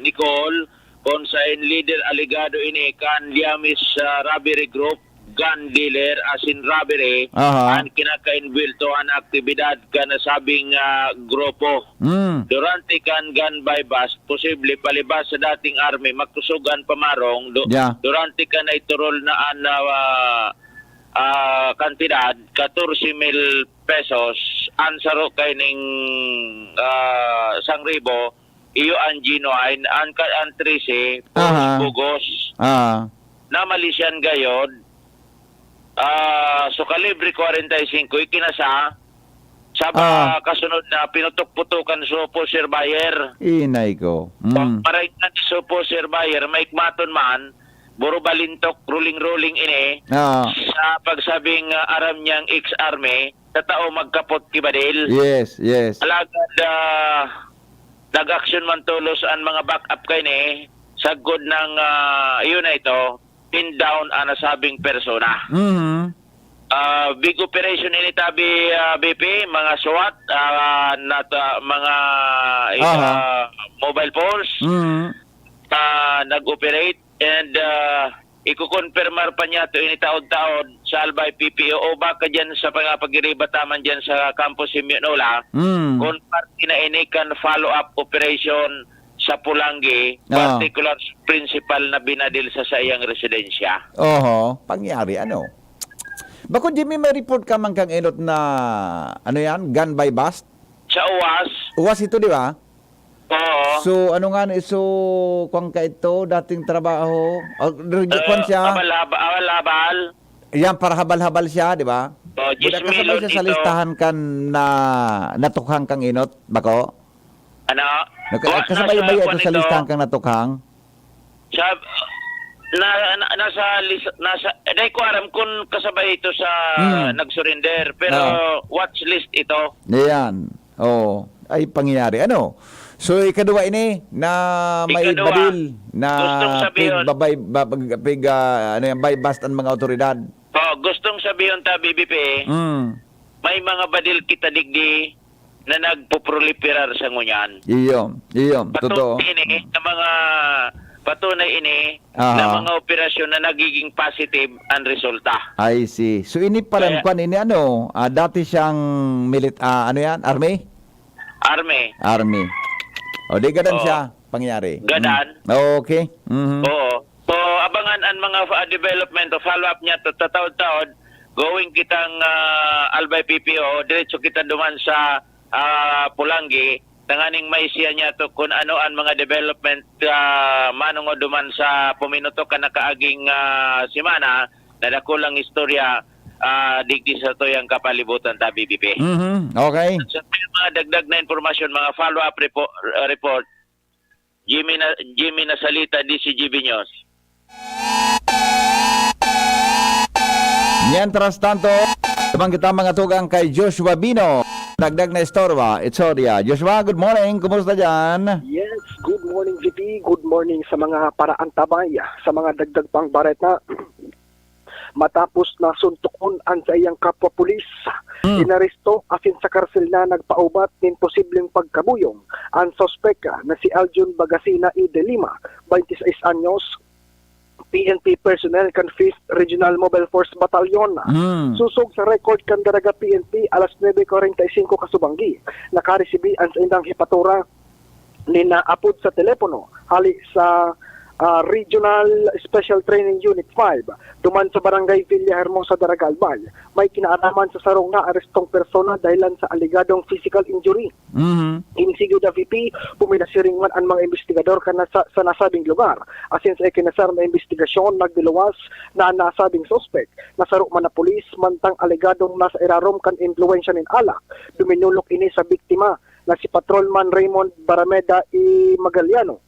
Nicol, kun sain leader alegado ini kan Liamis, ah, Robbery Group, gun dealer asin robbery, Aha. an kinakainbwelto an aktibidad kan nasabing, ah, grupo. Mm. Durante kan gun buy bust, posible palibas sa dating army, makusog an pamarong. Du-, Yeah. durante kan naiturol na an, ah, ah, kantidad, katorse mil pesos, an saro kaining, ah, sangribo, iyo an genuine, an ka-, an trese, puros Aha. bugos. Ah. Na Malaysian gayod, ah, so kalibre kwarenta y singko, ikinasa, sa ba-, Ah. kasunod na pinutok-putokan supo, Sir Buyer. Inay ko. Mm. Pag-, paraitan supo, Sir Buyer, maikmaton man, buro balintok, ruling-ruling ini, Ah. sa pagsabing, ah, aram niyang ex-army, sa tao magkapot ki badil. Yes, yes. Alagad, ah, nag-aksyon man tolos an mga backup kaini, sagkod nang, ah, iyo na ito, pin down an nasabing persona. Mhm. Ah, big operation ini tabi, ah, B P, mga SWAT, ah, nat-, ah, mga, Aha. ah, mobile force, Mhm. ah, nag-operate and, ah, ikukonfirmar pa niya to ini taod-taod sa Albay P P O o baka diyan sa mga pagiriba taman diyan sa Kampo Simeon Ola, Mm. kung parte na ini kan follow-up operation sa Pulangi, Ah. particular principal na binadil sa saiyang residensya. Oho, pangyari, ano? Bako, Jimmy, may report ka man kang inot na, ano yan, gun by bust? Sa uwas. Uwas ito, di ba? Oo. So, ano nga, so, kwan ka ito, dating trabaho? O, re-, Eh, kwan siya? Abal-abal, abal-abal. Yan, para habal-habal siya, di ba? Oh, Buda, kasabay siya sa listahan kan na natukhang kang inot, bako? Ano? Naka-, Wa-, kasabay nasa ba yan kwan ito sa ito. Listahan kang natukhang? Sa, na, na, nasa lis-, nasa, dai ko aram kung kasabay ito sa Hmm. nag-surrender, pero Ah. watch list ito. Yan. Oo. Ay, pangyayari. Ano? So, ikaduwa ini na may Ikaduwa. Badil na Gustong sabihin. Pig, babay, ba-, pig, pig, ah, ano yan, buy bust ang mga otoridad. Oh, gustong sabihin ta, B B P, Mm. may mga badil kita digdi na nagpoproliferar sa ngunyan. Iyo, iyo, totoo. Patunay ini na mga, patunay ini Aha. na mga operasyon na nagiging positive ang resulta. I see. So, ini palang Kaya kwan, ini ano, ah, dati siyang milit-, ah, ano yan? Army? Army. Army. O, di gadan Oo. siya, pangyari. Gadan. Mm. Okay. Mhm. Oo. So, abangan ang mga fa-, development o follow-up niya ta-, tataod-taod. Going kitang, ah, Albay P P O, diretso kita duman sa, ah, Pulangi. Tanganing maisiya niya to kung ano ang mga development, ah, manong o duman sa puminutok ka nakaaging, ah, semana na dakulang istorya, ah, digdi sa tuyang kapalibutan ta, B B P. Mhm. Okay. Sa mga dagdag na impormasyon, mga follow-up repo-, report, Jimmy na, Jimmy Nasalita, D C G B News. Mientras tanto, naman kita mga tugang kay Joshua Bino. Dagdag na istorya, istorya. Joshua, good morning. Kumusta dyan? Yes, good morning, V P. Good morning sa mga paraantabay, sa mga dagdag pang bareta. Matapos na suntukon an saiyang kapwa pulis, Hmm. inaresto asin sa karsel na nagpaubat nin posibleng pagkabuyong an suspek na si Aljun Bagasina E de Lima, twenty-six anyos, P N P personnel kan Fifth Regional Mobile Force Battalion. Hmm. Sosog sa record kan Daraga P N P, alas nuebe kwarenta y singko kasubanggi, nakaresibi an saindang hepatura nin apod sa telepono hali sa, ah, Regional Special Training Unit five, duman sa Barangay Villa Hermosa, Daraga, Albay. May kinaaraman sa sarong naarestong persona dahilan sa alegadong physical injury. Mhm. Insigido, V P, puminasiring man an mga imbestigador kan nasa-, sa nasabing lugar. Asin sa ikinasar na imbestigasyon, nagdiluwas na an nasabing suspek na saro man na pulis, mantang alegadong nasa irarom kan impluwensya nin alak. Duminolok ini sa biktima na si Patrolman Raymond Barameda E Magaliano,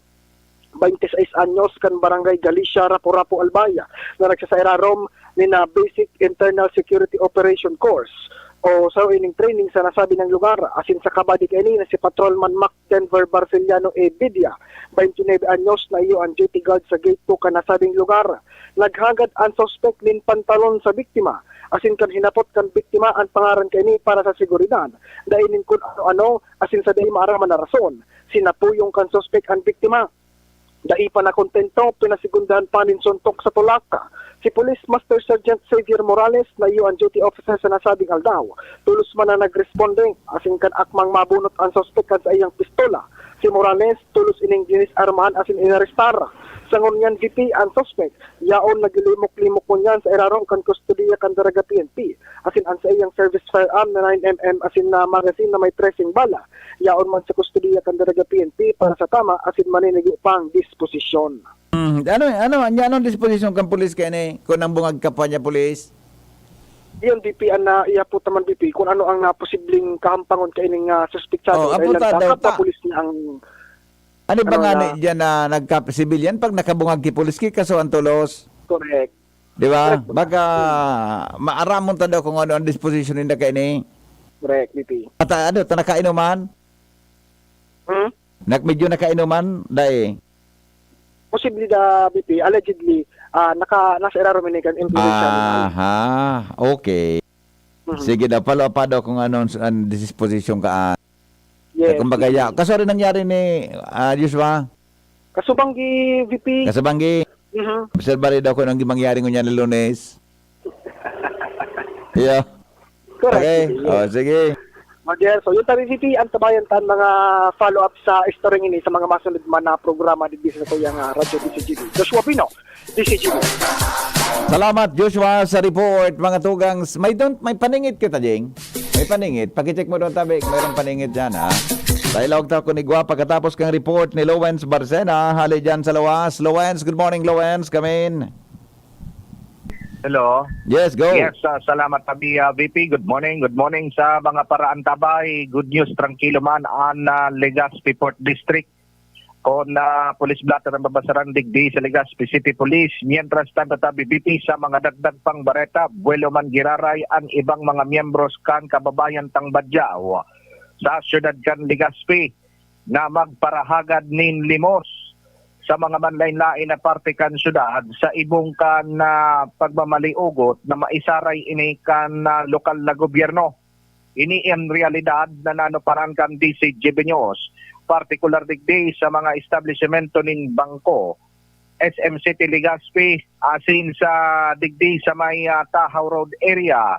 twenty-six anyos, kan Barangay Galicia, Rapu-Rapu, Albay, na nagsasairarom nin, ah, Basic Internal Security Operation Course o sa ining training sa nasabing lugar. Asin sa kabadi kaini na si Patrolman Mac Denver Barceliano E Bidia, twenty-nine anyos, na iyo an duty guard sa gate two kan nasabing lugar. Naghagad an suspek nin pantalon sa biktima, asin kan hinapot kan biktima an pangaran kaini para sa seguridad, dai nin kun ano-ano, asin sa dai maaraman na rason, sinapuyong kan suspek an biktima. Dai pa nakontento, pinasegundahan pa nin suntok sa tulak si Police Master Sergeant Xavier Morales, na iyo an duty officer sa nasabing aldaw. Tolos man na nagresponde, asin kan akmang mabunot an suspek kan saiyang pistola, si Morales, tolos ining dinisarmahan asin inarestar. Sa ngunyan, V P, an suspek yaon naglilimok-limok ngunyan sa irarom kan kustodiya kan Daraga P N P, asin an saiyang service firearm na nine M M asin na magazine na may treseng bala yaon man sa kustodiya kan Daraga P N P para sa tama asin maninigo pang disposisyon. Hmm, ano, ano, nya, anong disposisyon kan pulis kaini? Kung ang bungag ka pa niya, pulis? Iyon, V P, an, ah, iya po taman, V P, kung ano ang, ah, posibleng kahampangon kaining, ah, suspetsado. Oh, dahil apo ta, daw nagkakapwa ta. Pulis niya ang, Ano ba ano nga na ni diyan na nagka-, civilian pag nakabungag ki pulis ki kaso ang tulos? Correct. Di ba? Correct po. Baga, maaramon ta daw kung ano ang disposition ninda kaini. Correct, V P. At, ah, ano, ta nakainuman? Hmm? Nak-, medyo nakainuman, dai? Posible da, V P, allegedly, ah, naka-, nasa irarom ini kan impluwensya ni Aha, okay. Mhm. Sige daw, follow up pa daw kung ano ang, ang disposition ka, ah. Yes, Kumbaga, V P. Ya-, kaso rin nangyari ni, ah, Joshua? Kasubanggi, V P. Kasubanggi. Mhm. Obserbahan daw kung anong mangyari ngunyan na Lunes. Yeah. Correct. Okay. Sige. Oh, sige. Roger, so yun tayo, V P, ang tabayan tan mga follow-up sa istorya ini sa mga masunod man na programa digdi sa tuyang ah, Radyo D C G B. Joshua Pino, D C G B. Salamat, Joshua, sa report. Mga tugang, may, don't, may paningit kita, Jing. May paningit. Pakicheck mo doon, tabi. Mayroong paningit dyan, ha? Tayo lang ta kunigwa pagkatapos kang report ni Lowens Barcena. Hali dyan sa Luwas. Lowens, good morning, Lowens. Come in. Hello. Yes, go. Yes, ah, salamat tabi ah, V P. Good morning. Good morning sa mga paraantabay. Good news, trangkilo man an ah, Legazpi Port District. Kon ah, police blotter ang babasaran digdi sa Legazpi City Police. Mientras tanto tabi V P sa mga dagdag pang bareta, buwelo man giraray an ibang mga miyembros kan kababayan tang Badyaw sa siyudad kan Legazpi na magparahagad nin limos sa mga manlain-lain na parte kan syudad sa ibong kan ah, pagmamaliugot na maisaray ini kan ah, lokal na gobyerno. Ini in realidad na nanuparan kan D C G B News, partikular digdi sa mga establisimento nin bangko, S M City Legazpi, asin sa digdi sa may ah, Tahaw Road area,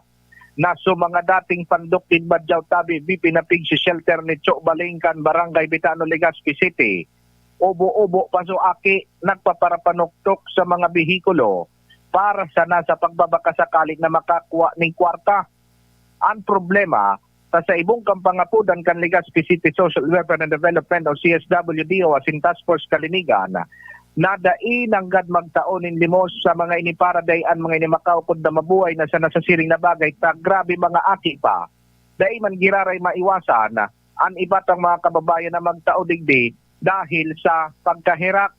na so mga dating pandok nin Badyaw tabi, V P na pigsi-shelter ni Cho Baling kan Barangay Bitano, Legazpi City. Ubo-ubo pa so aki, nagpaparapanuktok sa mga behikulo para sana sa pagbabakasakali na makakua ning kwarta. Ang problema, ta sa ibong kampangapudan kan Legazpi City Social Welfare and Development o C S W D O asin Task Force Kalinigan, na dai nanggad magtao nin limos sa mga ini para dai an mga ini makaukod na mabuhay na sana sa siring na bagay ta grabe mga aki pa. Dai man giraray maiwasan an iba tang mga kababayan na magtao digdi dahil sa pagkaherak.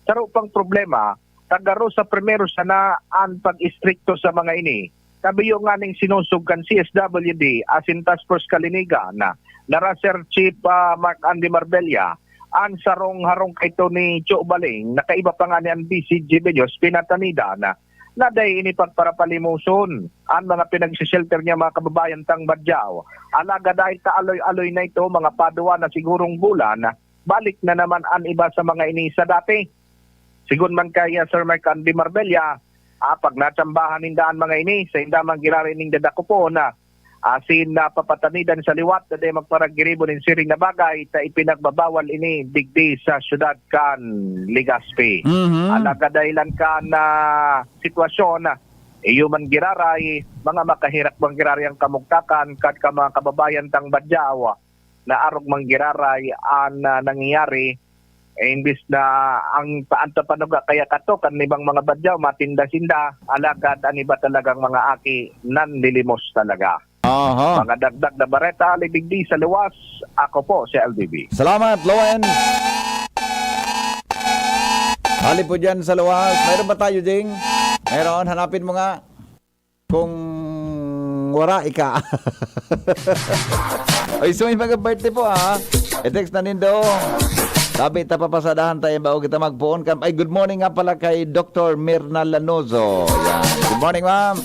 Saro pang problema, ta garo sa primero sana an pag-istrikto sa mga ini. Kabiyo nganing sinusog kan C S W D asin Task Force Kalinigan na Sir Chief ah, Mark Andy Marbella, an sarong harong kaito ni Cho Baling, na kaiba pa nga ni an D C G B News, pinatanidan na dai ini pagparapalimoson an mga pinagsishelter niya mga kababayan tang Badyaw. Alaga dahil kaaloy-aloy na ito, mga paduwa na sigurong bulan, balik na naman an iba sa mga ini sa dati. Sigon man kay ah, Sir Mark Andy Marbella, ah, pag natsambahan ninda an mga ini, sa inda man giraray ning dadakopon, ah, asin na papatanidan sa liwat na dai magparagiribo nin siring na bagay, ta ipinagbabawal ini digdi sa syudad kan Legazpi. Mhm. Alagad dahilan kan ah, sitwasyon, iyo man giraray, mga makaherak man giraray an kamugtakan kan ka mga kababayan tang Badyaw, na arog man giraray an ah, nangyayari, eh, imbis na ang paanta panuga kaya kato kan ibang mga Badyaw, matinda-sinda, alagad an iba talagang mga aki, nanlilimos talaga. Aha. Mga dagdag na bareta, hali digdi sa Luwas, ako po si L D B. Salamat, Lowen. Hali po dyan sa Luwas. Mayroon ba tayo, Jing? Mayroon, hanapin mo nga. Kung wala, ika. Oy, so may mga birthday po, ha? I-text na nindo. Sabi, tapapasadahan tayo, bago kita magpoon. Kam- Ay, good morning nga pala kay Doctor Mirna Lanozo. Yan. Good morning, ma'am.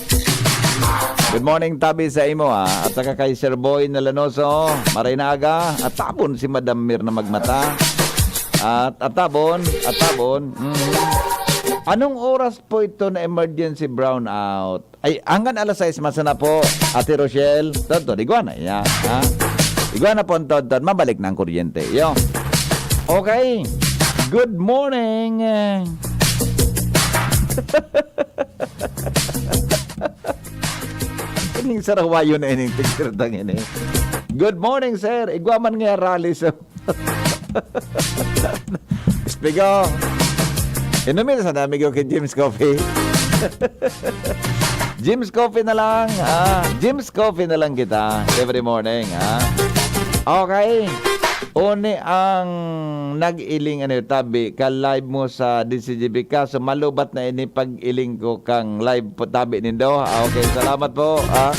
Good morning, tabi sa imo, ha? At saka kay Sir Boy na Lanozo. Maray na aga. At tabon si Madam Mirna Magmata. At atabon, atabon. Mhm. Anong oras po ito na emergency brownout? Ay, hanggang alas sais man sana po, Ate Rochelle. Tonton, igwa na iya, ha? Igwa na po ang tonton. Mabalik na ang kuryente. Yo. Okay. Good morning. Ining sarawayo na ining picture tang ini. Good morning, sir. Igwa man nga rally sa Speak of, inumin sa amigo kay James Coffee. James Coffee na lang. Ah, James Coffee na lang kita every morning, ha? Okay. Uni ang nag-iling, ano, tabi, ka-live mo sa D C G B, kaso malubat na ini pag-iling ko kang live po, tabi nindo. Ah, okay, salamat po, ah.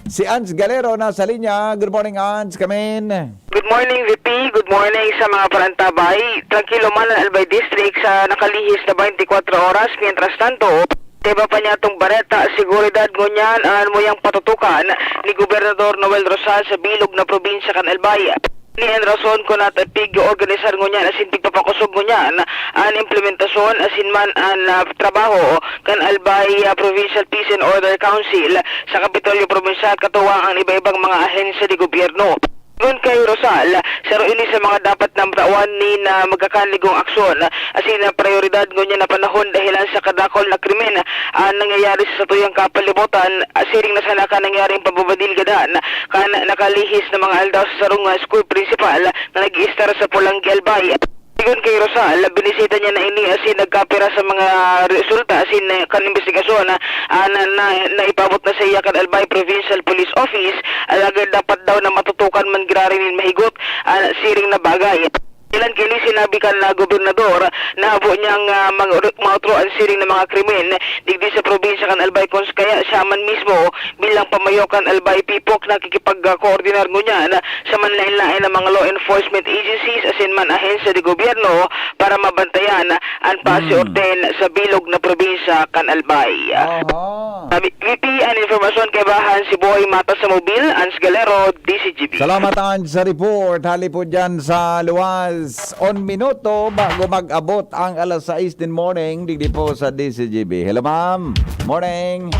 Si Ans Galero nasa linya. Good morning, Ans. Come in. Good morning, V P. Good morning sa mga parantabay. Trangkilo man ang Albay District sa nakalihis na twenty-four oras. Mientras tanto, teba pa niya itong bareta, seguridad ngunyan ang muyang patutukan ni Gobernador Noel Rosal sa bilog na probinsya kan Albay. Ini an rason kun napigorganisar ngunyan asin pigpapakosog ngunyan an implementasyon asin man an, ah, trabaho kan Albay, ah, Provincial Peace and Order Council sa Kapitolyo Probinsyal katuwang ang iba-ibang mga ahensya de gobyerno. Kun kay Rosal, saro ini sa mga dapat na tawan nin, ah, magkakanligong aksyon, asin na prayoridad ngunyan na panahon dahilan sa kadakol na krimen, ah, nangyayari sa satuyang kapalibutan, ah, siring na sana kan nangyaring pagbabadil gadan kan nakalihis na mga aldaw sa sarong, ah, school principal na nag-iistar sa Polangui, Albay. Sigon kay Rosal, binisita niya na ini asin nagkapira sa mga resulta asin, eh, kan imbestigasyon na, ah, na, na, na ipaabot na sa iya kan Albay Provincial Police Office, alagad dapat daw na matutukan man giraray nin mahigot, ah, siring na bagay. Ilan kini sinabi kan, ah, gobernador na habo niyang, ah, mga, mga otro an siring na mga krimen digdi sa probinsya kan Albay, kun kaya siya man mismo bilang pamayo kan Albay Pipok nakikipag-, ah, koordinar ngunyan sa manlaen-laen na mga law enforcement agencies asin man ahensya de gobyerno para mabantayan an pasi Hmm. orden sa bilog na probinsya kan Albay. Aha. Sabi, V P, an informasyon kaibahan si Boy Mata sa Mobil, Ans Galero, D Z G B. Salamat, Ans, sa report. Hali po dyan sa luwas. On minuto bago mag-abot ang alas sais din morning, digdi po sa D Z G B. Hello, ma'am. Morning.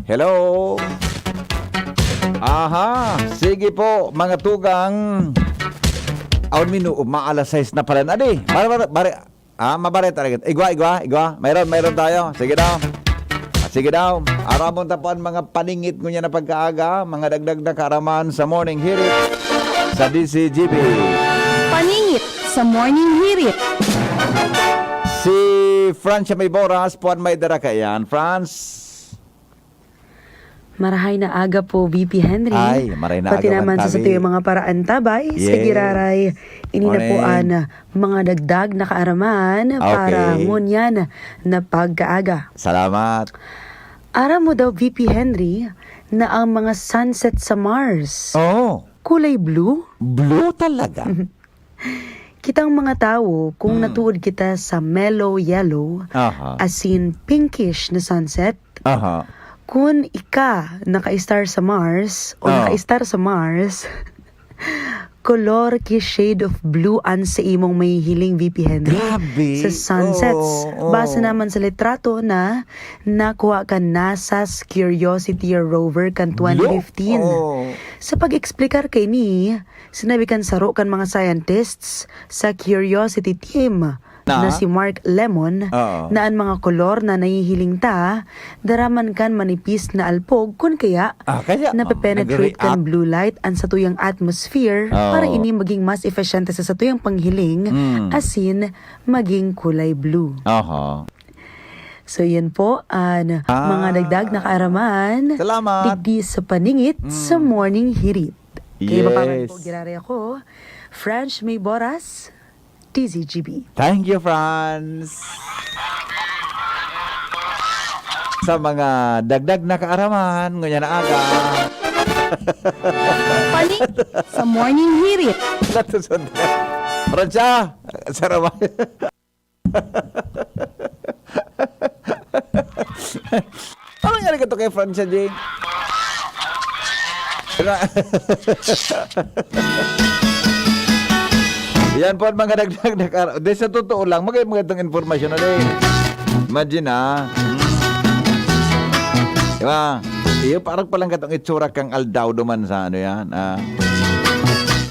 Hello. Aha, sige po, mga tugang. Awan minu, maalas sais na pala na di. Bare, bare, bare, ah, mabare talaga. Igwa, igwa, igwa. Mayroon, mayroon tayo. Sige daw. Ah, sige daw. Aramon ta po ang mga paningit ngunyan na pagkaaga, mga dagdag na kaaraman sa Morning Hirit sa D Z G B. Paningit sa Morning Hirit. Si Francia May Boras po ang may dara kaiyan. Franz. Marahay na aga po, V P Henry. Ay, marahay na Pati aga man naman sa tabi. Satuyang mga paraantabay, sa Yes. Giraray, ini na po Morning. An mga dagdag na kaaraman para Okay. ngunyan na pagkaaga. Salamat. Aram mo daw, V P Henry, na ang mga sunset sa Mars, Oo. kulay blue? Blue talaga? Kitang mga tawo, kung Hmm. natuod kita sa mellow yellow, Aha. asin pinkish na sunset, Aha. kun ika naka-star sa Mars o Ah. naka-star sa Mars, kolor ki shade of blue an sa imong mahihiling, V P Henry, Grabe. sa sunsets. Oo, oo. Base naman sa litrato na nakuha kan NASA's Curiosity rover kan Blue? twenty fifteen. Oo. Sa pag-eksplikar kaini, sinabi kan saro kan mga scientists sa Curiosity team Na? na si Mark Lemon Oo. na an mga kolor na nahihiling ta dara man kan manipis na alpog kun kaya Ah, kaya, oh, nape-penetrate kan nag-react. blue light an satuyang atmosphere Oo. para ini maging mas epesyente sa satuyang panghiling Mm. asin maging kulay blue. Aha. So, yan po an Ah. mga dagdag na kaaraman Salamat. digdi sa paningit sa Mm. Morning Hirit. Kaya Yes. mapangan po, giraray ako, French May Boras, D Z G B. Thank you, Franz. Sa mga dagdag na kaaraman, ngunyan na aga. Paningit sa Morning Hirit. Natusod. Francia, sarawa. Parang nga ito kay Francia, Jing. Yan po ang mga dagdag na kar-, di, sa totoo lang, magay mga itong informasyon na rin. Imagine, ah. Hmm. Di ba? Iyo, parang palang katong itsura kang aldaw duman sa ano yan, ah.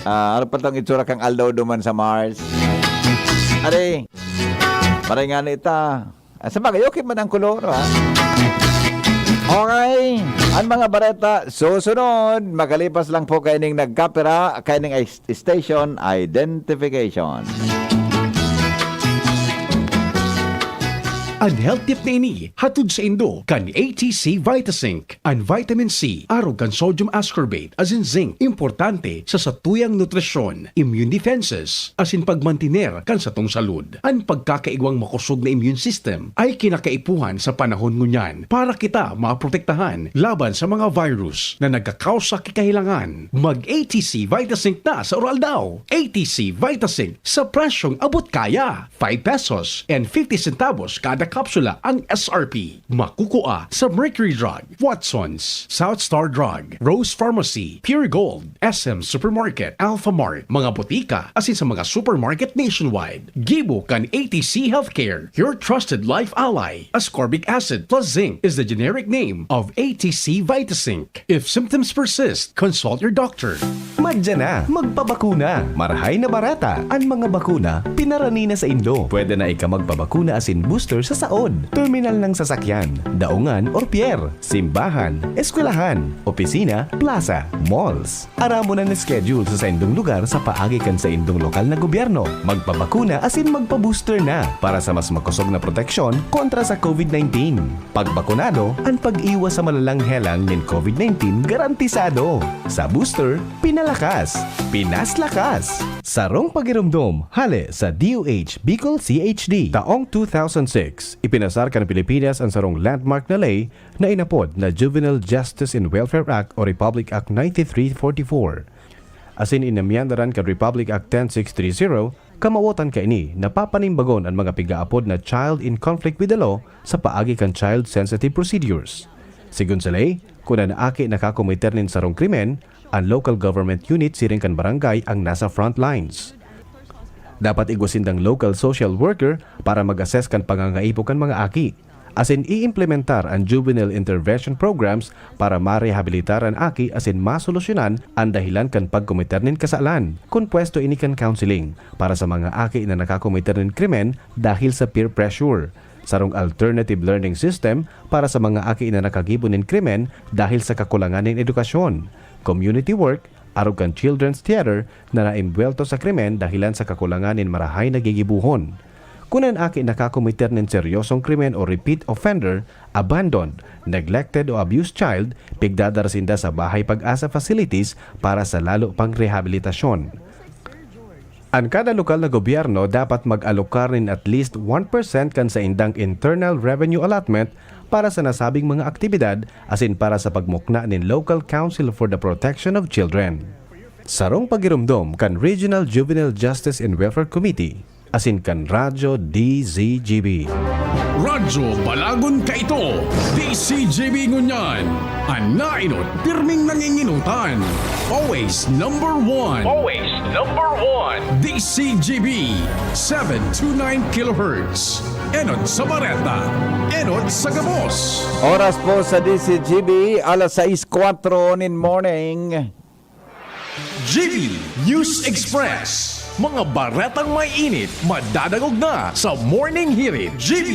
Ah, ano pa tong itsura kang aldaw duman sa Mars? Are, parang nga na ita. Ah, sa bagay, okay man ang kolor, ha? Okay, ang mga bareta, susunod, makalipas lang po kaining nagkapira, kaining ay station identification. An health tip na ini, hatod saindo kan A T C Vitazinc. An vitamin C, arog kan sodium ascorbate, asin zinc, importante sa satuyang nutrisyon, immune defenses, asin pagmantiner kan satong salud. An pagkakaigwang makosog na immune system ay kinakaipuhan sa panahon ngunyan para kita maprotektahan laban sa mga virus na nagkakausa ki kahilangan. Mag A T C Vitazinc na sa Oral Daw. A T C Vitazinc sa presyong abot kaya. Five pesos and fifty centavos kada kapsula ang S R P. Makukua sa Mercury Drug, Watsons, South Star Drug, Rose Pharmacy, Pure Gold, S M Supermarket, Alpha Mart, mga botika, asin sa mga supermarket nationwide. Gibo kan A T C Healthcare, your trusted life ally. Ascorbic acid plus zinc is the generic name of A T C Vitazinc. If symptoms persist, consult your doctor. Madya na, magpabakuna. Marahay na bareta. An mga bakuna, pinarani na saindo. Pwede na ika magpabakuna asin booster sa saod, terminal ng sasakyan, daungan or pier, simbahan, eskwelahan, opisina, plaza, malls. Aramon an schedule sa saindong lugar sa paagi kan saindong lokal na gobyerno. Magpabakuna asin magpa-booster na para sa mas makosog na proteksyon kontra sa COVID nineteen. Pagbakunado, an pag-iwas sa malalang helang nin COVID nineteen garantisado. Sa booster, pinalakas, pinaslakas. Sarong pagiromdom, hale sa D O H Bicol C H D. Taong two thousand six, ipinasar kan Pilipinas an sarong landmark na ley na inapod na Juvenile Justice and Welfare Act o Republic Act ninety-three forty-four. Asin inamyandaran kan Republic Act ten six three zero, kamawotan kaini na papanimbagon an mga pigaapod na child in conflict with the law sa paagi kan child sensitive procedures. Sigon sa ley, kun an aki nakakomiter nin sarong krimen, an local government unit siring kan barangay ang nasa front lines. Dapat igwa sindang local social worker para mag-assess kan pangangaipo kan mga aki. Asin iimplementar an juvenile intervention programs para marehabilitar an aki asin masolusyonan an dahilan kan pagkomiter nin kasalan. Kun pwesto ini kan counseling para sa mga aki na nakakomiter nin krimen dahil sa peer pressure, sarong alternative learning system para sa mga aki na nakagibo nin krimen dahil sa kakulangan nin edukasyon, community work, arog kan Children's Theater na naimbuwelto sa krimen dahilan sa kakulangan nin marahay na gigibohon. Kun an aki nakakomiter nin seryosong krimen o repeat offender, abandoned, neglected o abused child, pigdadara sinda sa Bahay Pag-asa facilities para sa lalo pang rehabilitasyon. An kada lokal na gobyerno dapat mag-alokar nin at least one percent kan saindang internal revenue allotment para sa nasabing mga aktibidad asin para sa pagmukna nin Local Council for the Protection of Children. Sarong pagiromdom kan Regional Juvenile Justice and Welfare Committee asin kan Radyo D Z G B. Radyo Balagon kaito, D Z G B ngunyan. An nainot, pirming nanginginotan. Always number one. Always number one. D Z G B, seven two nine kilohertz. Enot sa bareta, enot sa gabos. Oras po sa D Z G B, alas sais kwatro nin morning. G B News Express. Mga baretang may init, madadangog na sa Morning Hirit. G B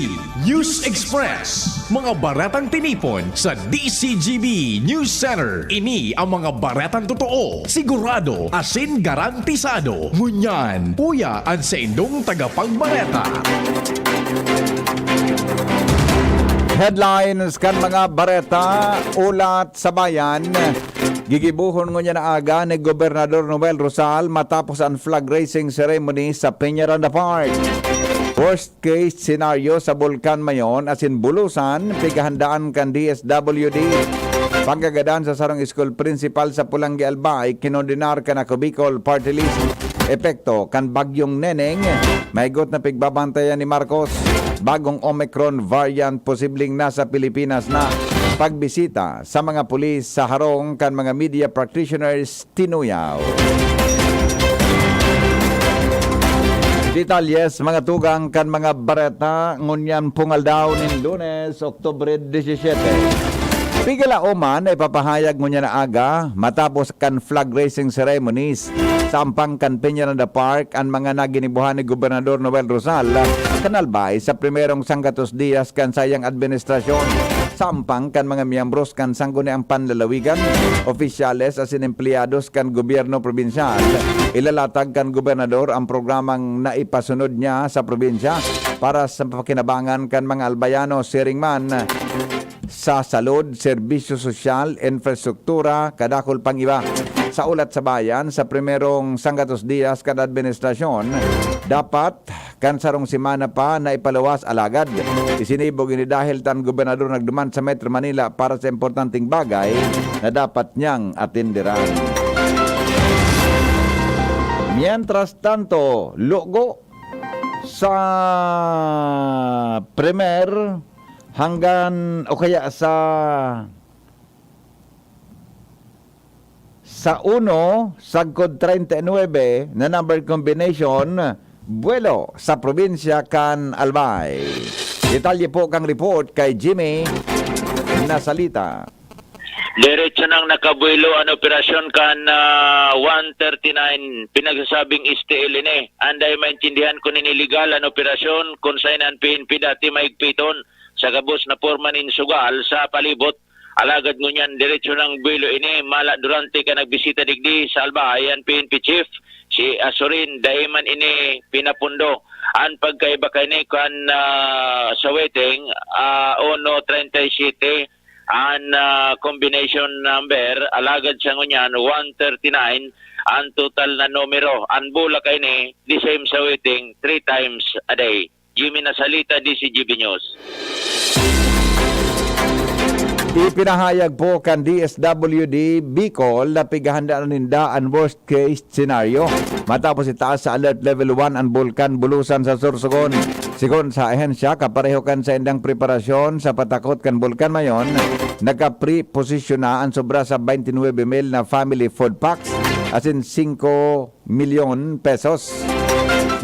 News Express. Mga baretang tinipon sa D Z G B News Center. Ini ang mga baretang totoo, sigurado, asin garantisado. Ngunyan, uya an saindong tagapagbareta. Headlines kan mga bareta, ulat sa bayan. Gigibohon ngunyan na aga ni Gobernador Noel Rosal matapos an flag raising ceremony sa Peñaranda Park. Worst case scenario sa Bulkan Mayon asin Bulusan, pighahandaan kan D S W D. Pagkagadan sa sarong school principal sa Pulanggi Albay, kinondenar kan Ako Bicol Party List. Epekto kan Bagyong Neneng, mahigot na pigbabantayan ni Marcos. Bagong Omicron variant posibleng nasa Pilipinas na. Pagbisita sa mga pulis sa harong kan mga media practitioners, tinuyaw. Detalye sa mga tugang kan mga bareta ngunyan pong aldaw nin Lunes, Oktubre disisiete. Pigalaoman na ipapahayag ngunyan na aga matapos kan flag raising ceremonies sa ampang kan Peñaranda Park an mga naginibuhan ni Gobernador Noel Rosal kan Albay sa primerong sanggatos diyas kan saiyang administrasyon. Sa ampang kan mga miyembros kan Sangguniang Panlalawigan, opisyales asin empleyados kan gobyerno probinsyal, ilalatag kan gobernador ang programang naipasunod niya sa probinsya para sa pakinabangan kan mga Albayano, siring man sa salud, serbisyo sosyal, infrastruktura, kadakul pang iba. Sa Ulat sa Bayan, sa primerong sanggatos diyas kan administrasyon, dapat kan sarong semana pa na ipaluwas, alagad isinibog ini dahil ta an gobernador nagduman sa Metro Manila para sa importanteng bagay na dapat niyang atenderan. Mientras tanto, lugo sa primer hanggang o kaya sa sa uno sagkod treinta y nuebe na number combination, buwelo sa probinsya kan Albay. Detalye po kang report kay Jimmy Nasalita. Diretso nang nakabuelo an operasyon kan, ah, one thirty-nine, pinagsasabing S T L ini. Anday maintindihan ko nin iligal an operasyon kun saen an P N P dati mahigpiton sa gabos na porma nin sugal sa palibot. Alagad ngunyan, diretso nang buwelo ini, mala durante kan nagbisita digdi sa Albay an P N P chief, si Azurin, dai man ini pinapundo. An pagkaiba kaini kan, ah, sa waiting, ah, uno treinta y siete, an, ah, combination number, alagad sa ngunyan, one thirty-nine an total na numero. An bola kaini, the same sa waiting, three times a day. Jimmy Nasalita, D C G B News. Ipinahayag po kan D S W D Bicol na pighahanda na ninda an worst case scenario matapos itaas sa alert level one an Bulkan Bulusan sa Sorsogon. Sigon sa ahensya, kapareho kan saindang preparasyon sa patakot kan Bulkan Mayon, nagka-pre-posisyon na an sobra sa twenty-nine mil na family food packs, asin singko milyon pesos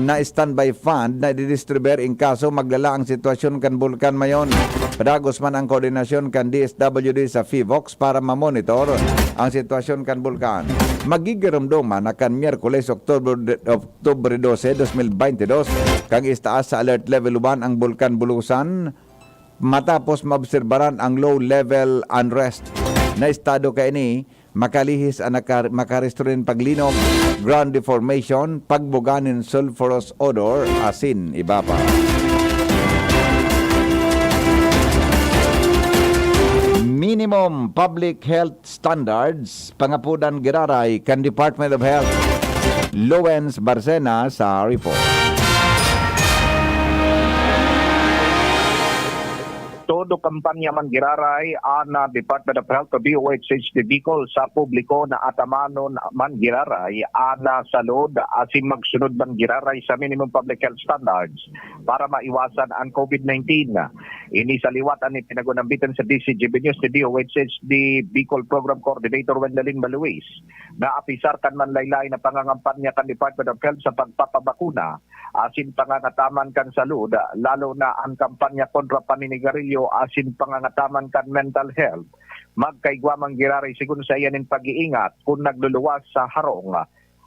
na standby fund na ididistribuir in kaso maglala ang sitwasyon kan Bulkan Mayon. Padagos man ang koordinasyon kan D S W D sa PHIVOLCS para mamonitor ang sitwasyon kan bulkan. Magigiromdoman na kan Miyerkules, Oktubre, Oktubre dose, dos mil bente dos, kan itaas sa Alert Level one ang Bulkan Bulusan matapos maobserbaran ang low level unrest na estado kaini, makalihis an nakar-, makarestro nin paglinog, ground deformation, pagbuga nin sulfurous odor, asin iba pa. Minimum public health standards, pangapodan giraray kan Department of Health. Lowens Barcena sa report. Todo kampanya man giraray an, ah, Department of Health o D O H H D Bicol sa publiko na atamanon man giraray an, ah, salud asin magsunod man giraray sa minimum public health standards para maiwasan an COVID nineteen. Ini sa liwat an ipinag-unambitan sa D C G B News ni D O H H D Bicol Program Coordinator Wendelin Maluis, na apisar kan manlaylay na pangangampanya kan Department of Health sa pagpapabakuna asin pangangataman kan salud, lalo na an kampanya kontra paninigarilyo asin pangangataman kan mental health, magkaigwa man giraray sigon saiya nin pag-iingat kun nagluluwas sa harong,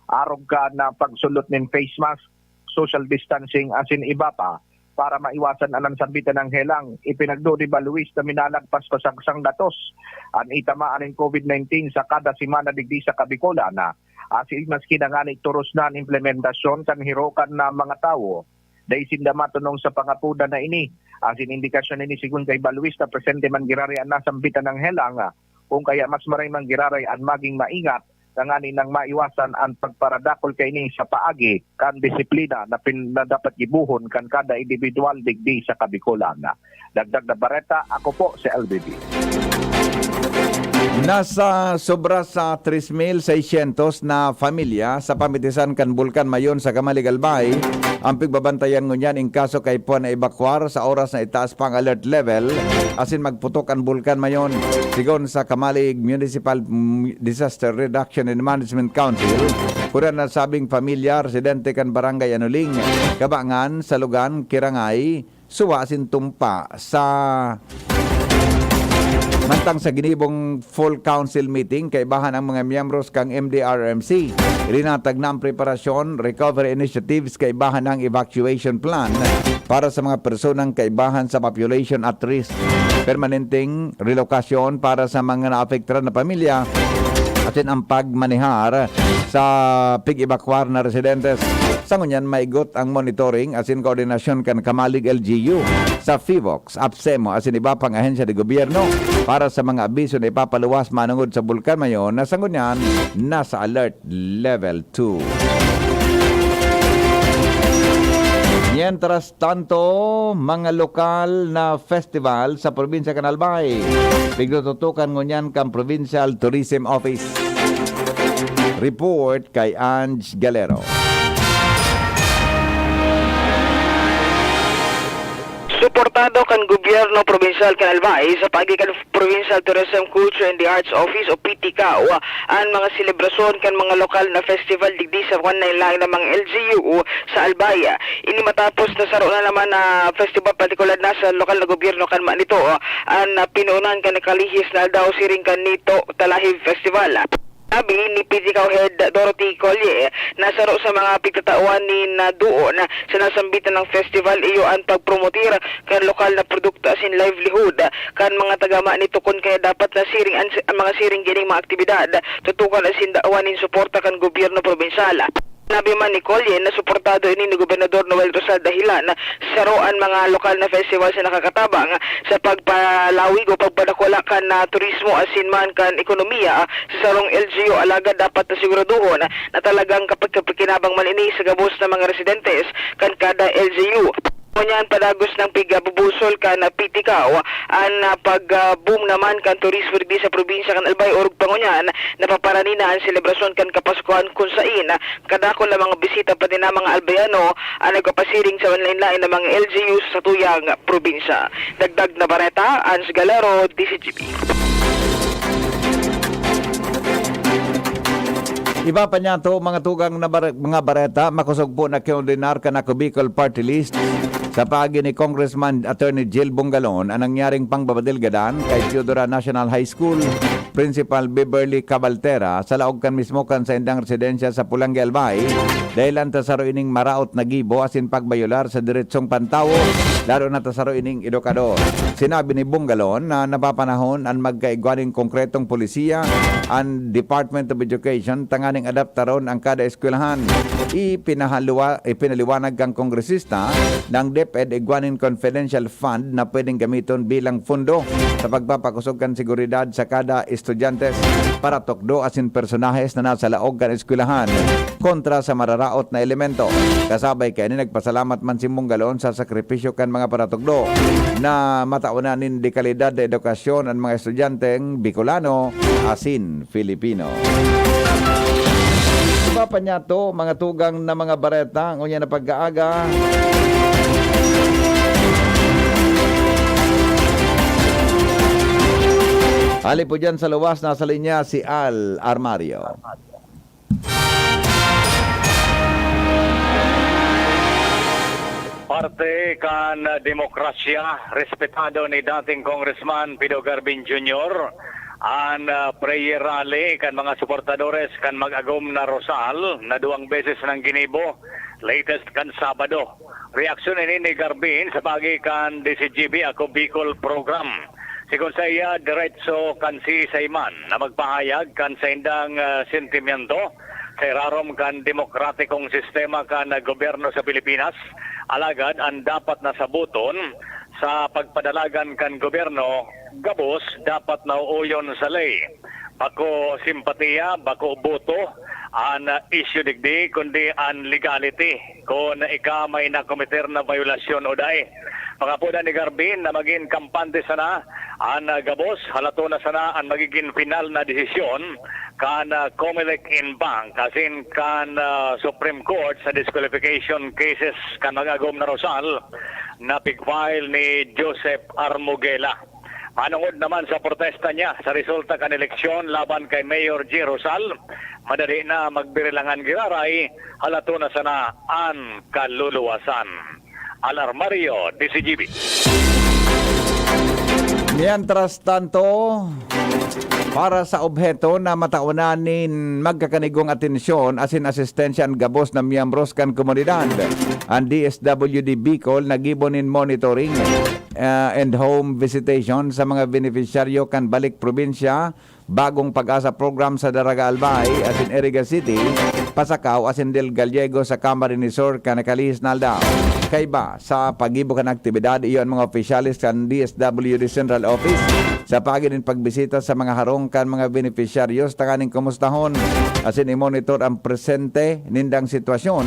arog kan pagsulot nin face mask, social distancing asin iba pa, para maiwasan an nasambitan na helang. Ipinagduda ni Maluis na minalagpas pa sagsang datos an itamaan nin COVID nineteen sa kada semana digdi sa Kabikolan. Asin maski na ngani toros na an implementasyon kan herokan na mga tawo, dai sinda matonong sa pangapodan na ini. Asin indikasyon ini sigon kay Maluis na presente man giraray an nasambitan na helang, kung kaya mas maray man giraray an maging maingat, tanganing maiwasan an pagparadakol kaini sa paagi kan disiplina na pin-, na dapat gibohon kan kada indibidwal digdi sa Kabikolan. Dagdag na bareta, ako po si L B B. Nasa sobra sa tres mil seiscientos na pamilya sa pamitisan kan Bulkan Mayon sa Camalig, Albay ang pigbabantayan ngunyan in kaso kaipuhan na ebakwar sa oras na itaas pa ang alert level asin magputok an Bulkan Mayon. Sigon sa Camalig Municipal, mm, Disaster Reduction and Management Council, kuda nasabing pamilya, residente kan Barangay Anuling, Kabangan, Salugan, Kirangay, Suwa asin Tumpa sa mantang sa ginibong full council meeting, kaibahan ang mga miyembros kan M D R R M C. Ilinatag na ang preparasyon, recovery initiatives, kaibahan ang evacuation plan para sa mga personang kaibahan sa population at risk. Permanenteng relokasyon para sa mga naapektaran na pamilya asin ang pagmanehar sa pig-ebakwar na residentes. Sa ngunyan, maigot ang monitoring asin koordinasyon kan Camalig L G U, sa PHIVOLCS, APSEMO asin iba pang ahensya de gobyerno para sa mga abiso na ipapaluwas manongod sa Bulkan Mayon na sa ngunyan nasa alert level two. Mientras tanto, mga lokal na festival sa probinsya kan Albay, pigtututukan ngunyan kan Provincial Tourism Office. Report kay Ange Galero. Suportado kan gobyerno probinsyal kan Albay sa paagi kan Provincial Tourism, Culture and the Arts Office o P T C A O an mga selebrasyon kan mga lokal na festival digdi sa mga lain-lain na mga L G U sa Albay. Ini matapos na saro na naman na festival, partikular na sa lokal na gobyerno kan Manito, an, ah, pinunan kan nakalihis na aldaw siring kan Nito Talahib Festival. Sabi ni P T C A O Head Dorothy Colle na saro sa mga pigtatawan nin, ah, duon sa nasambitan na festival iyo an pagpromotir kan lokal na produkto asin livelihood kan mga taga Manito, kun kaya dapat na siring an, an mga siring kining mga aktibidad tutukan asin dawan nin suporta kan gobyerno probinsyal. Sinabi man ni Colle na suportado ini ni Gobernador Noel Rosal dahelan saro an mga lokal na festival sa nakakatabang sa pagpalawig o pagpadakula kan, ah, turismo asin man kan ekonomiya sa sarong L G U, alagad dapat na siguraduhon na talagang kapagkapakinabang man ini sa gabos na mga residentes kan kada L G U. Ngunyan, padagos nang pigabubusol kan P T C A O an, ah, pag, ah, boom naman kan turismo digdi sa probinsya kan Albay, orog pa ngunyan napaparani na an selebrasyon kan Kapaskuhan, kun sain kadakul na mga bisita pati na mga Albayano an nagpapasiring sa lain-lain na mga L G U sa satuyang probinsya. Dagdag na bareta, Ans Galero, D Z G B. Iba pa niyato, mga tugang na bare-, mga bareta, makosog po na kinoordinar kan Ako Bicol Party List sa paagi ni Congressman Attorney Jill Bongalon an nangyaring pangbabadelgadan kay Teodora National High School Principal Beverly Cabaltera sa laog kan mismo kan saindang residensya sa Pulangge, Albay, dahelan ta saro ining maraot na gibo asin pagbayolar sa deretsong pantawo, lalo na ta saro ining edukador. Sinabi ni Bongalon na napapanahon an magkaigwa nin konkretong polisiya an Department of Education tanganing adaptaron an kada eskwelahan. Ipinahaluwa-, ipinaliwanag kan kongresista na an DepEd igwa nin confidential fund na pwedeng gamiton bilang pondo sa pagpapakosog kan seguridad sa kada estudyante, paratukdo asin personahes na nasa laog kan eskwelahan kontra sa mararaot na elemento. Kasabay kaini, nagpasalamat man si Bongalon sa sakripisyo kan mga paratukdo na mataon na nin dekalidad na edukasyon an mga estudyanteng Bicolano asin Filipino. Iba pa niyato, mga tugang na mga bareta, ngunyan na pag-aaga. Hali po dyan sa luwas, nasa linya si Al Armario. Parte kan demokrasya, respetado ni dating Congressman Pido Garbin Junior, an, ah, prayer rally kan mga suportadores kan mag-agom na Rosal na duwang beses nang ginibo, latest kan Sabado. Reaksyon ini ni Garbin sa paagi kan D Z G B Ako Bicol program. Sigon saiya, diretso kan siisay man na magpahayag kan saindang, ah, sentimento sa irarom kan demokratikong sistema kan gobyerno sa Pilipinas. Alagad an dapat na saboton sa pagpadalagan kan gobyerno, gabos dapat na uuyon sa ley. Bako simpatiya, bako boto an, ah, isyu digdi, kundi an legality, kun ika may nakometer na bayolasyon o dai. Pangapodan ni Garbin na magin kampante sana an, ah, gabos, halaton na sana an magigin final na desisyon kan, ah, Comelec en banc asin kan, ah, Supreme Court sa disqualification cases kan mag-agom na Rosal na pig-file ni Joseph Armugela. Manongod naman sa protesta niya sa resulta kan eleksyon laban kay Mayor G Rosal, madali na magbirilangan giraray, halaton na sana an kaluluwasan. Al Armario, D Z G B. Mientras tanto, para sa obheto na mataon na nin magkakanigong atensyon asin asistensya an gabos na miyembros kan komunidad, an D S W D Bicol naggibo nin monitoring, ah, and home visitation sa mga benepisyaryo kan balik probinsya Bagong Pag-asa program sa Daraga Albay asin Iriga City, Pasacao asin Del Gallego sa Camarines Sur kan nakalihis na aldaw. Kaiba sa paggibo kan aktibidad, iyo an mga opisyales kan D S W D Central Office sa paagi nin pagbisita sa mga harong kan mga benepisyaryo tanganing kumustahon asin i-monitor an presente nindang sitwasyon.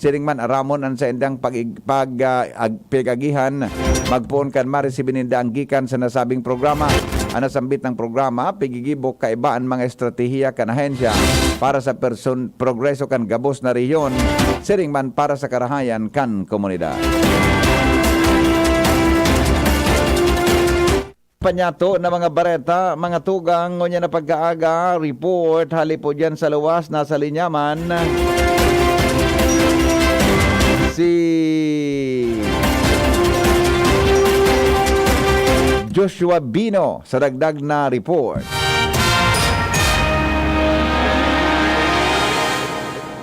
Siring man, aramon an saindang pag-, pag-, ah, ag-, pig-agihan magpoon kan maresibi ninda an gikan sa nasabing programa. An nasambit na programa, pigigibo kaiba an mga estratehiya kan ahensya para sa person-, progreso kan gabos na rehiyon, siring man para sa karahayan kan komunidad. panyato na mga bareta, mga tugang, ngunyan na pagkaaga, report, hali po dyan sa luwas, nasa linya man. Si Joshua Bino sa dagdag na report.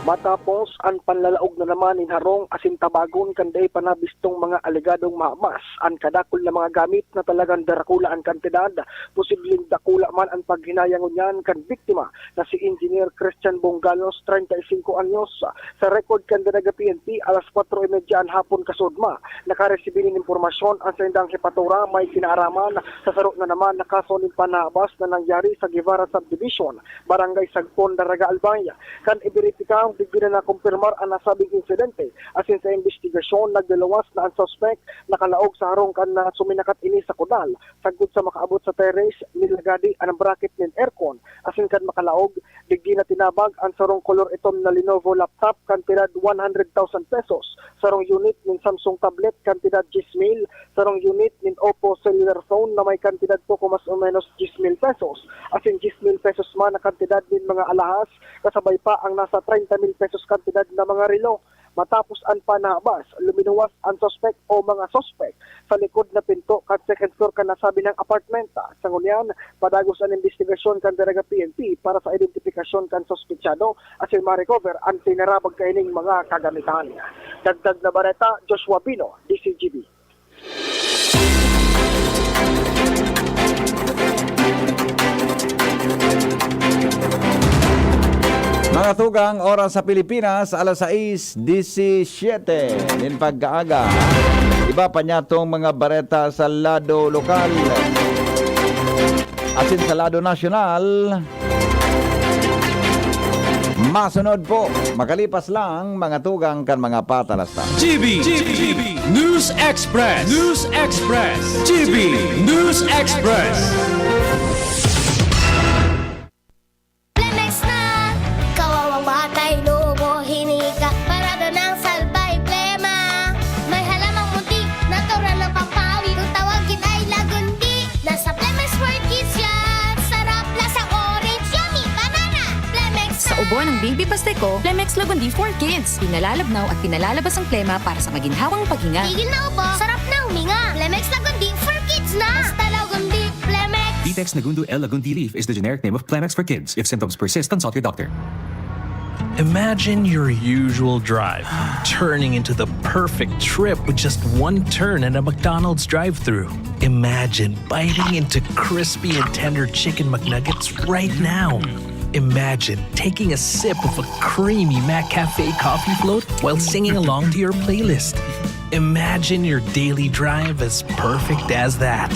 Matapos an panlalaog na naman nin harong asin tabagon kan dai pa nabistong mga alegadong mahabas, an kadakul na mga gamit na talagang darakula an kantidad, posibleng dakula man an paghinayang ngunyan kan biktima na si Engineer Christian Bongalos, treinta y cinco anyos. Sa record kan Daraga P N P, alas kwatro y medya an hapon kasudma, nakaresibi nin impormasyon an saindang hepatura may kinaaraman sa saro na naman na kaso nin panabas na nangyari sa Guevara Subdivision, Barangay Sagpon, Daraga, Albay. Kan iberipika, digdi na nakumpirmar an nasabing insidente, asin sa imbestigasyon, naglaluwas na an suspek, nakalaog sa harong kan na suminakat ini sa Kudal, sagkod sa makaabot sa terrace, nilagadi an bracket nin aircon, asin kan makalaog, digdi na tinabag an sarong kolor itom na Lenovo laptop, kantidad one hundred thousand pesos, sarong unit nin Samsung tablet, kantidad diyes mil, sarong unit nin Oppo cellular phone na may kantidad poko mas o menos diyes mil pesos, asin diyes mil pesos man na kantidad nin mga alahas, kasabay pa ang nasa treinta mil pesos kantidad na mga relo. Matapos an panabas, luminuwas an suspek o mga suspek sa likod na pinto kan second floor kan nasabi nang apartment. Sa ngunyan, padagos an imbestigasyon kan Daraga P N P para sa identifikasyon kan suspetsado asin ma-recover an pinarabag kaining mga kagamitan. Dagdag na bareta, Joshua Pino, D C G B. Mga tugang, oras sa Pilipinas, alas sais disisiete nin pagkaaga. Iba pa niya tong mga bareta sa lado lokal. Asin sa lado nasyonal, masunod po, makalipas lang, mga tugang kan mga patalasta. G B, G B, News Express, News Express, G B News Express. Flemex na! Kawawang batay, lobo, hinika, parado ng salbay, plema. May halamang munti, natural ng pampawi. Kung tawagin ay lagundi, nasa Flemex for Kids yan. Sarap, lasang orange, yummy, banana. Flemex Sa na! Ubo ng Baby Pasteco, Flemex Lagundi for Kids. Pinalalabnaw at pinalalabas ang plema para sa maginhawang paghinga. Tigil na ubo, sarap na huminga. Flemex Lagundi for Kids na! Basta Lagundi, Flemex! Vitex Nagundo L Lagundi Leaf is the generic name of Flemex for Kids. If symptoms persist, consult your doctor. Imagine your usual drive turning into the perfect trip with just one turn at a McDonald's drive-thru. Imagine biting into crispy and tender chicken McNuggets right now. Imagine taking a sip of a creamy McCafe coffee float while singing along to your playlist. Imagine your daily drive as perfect as that.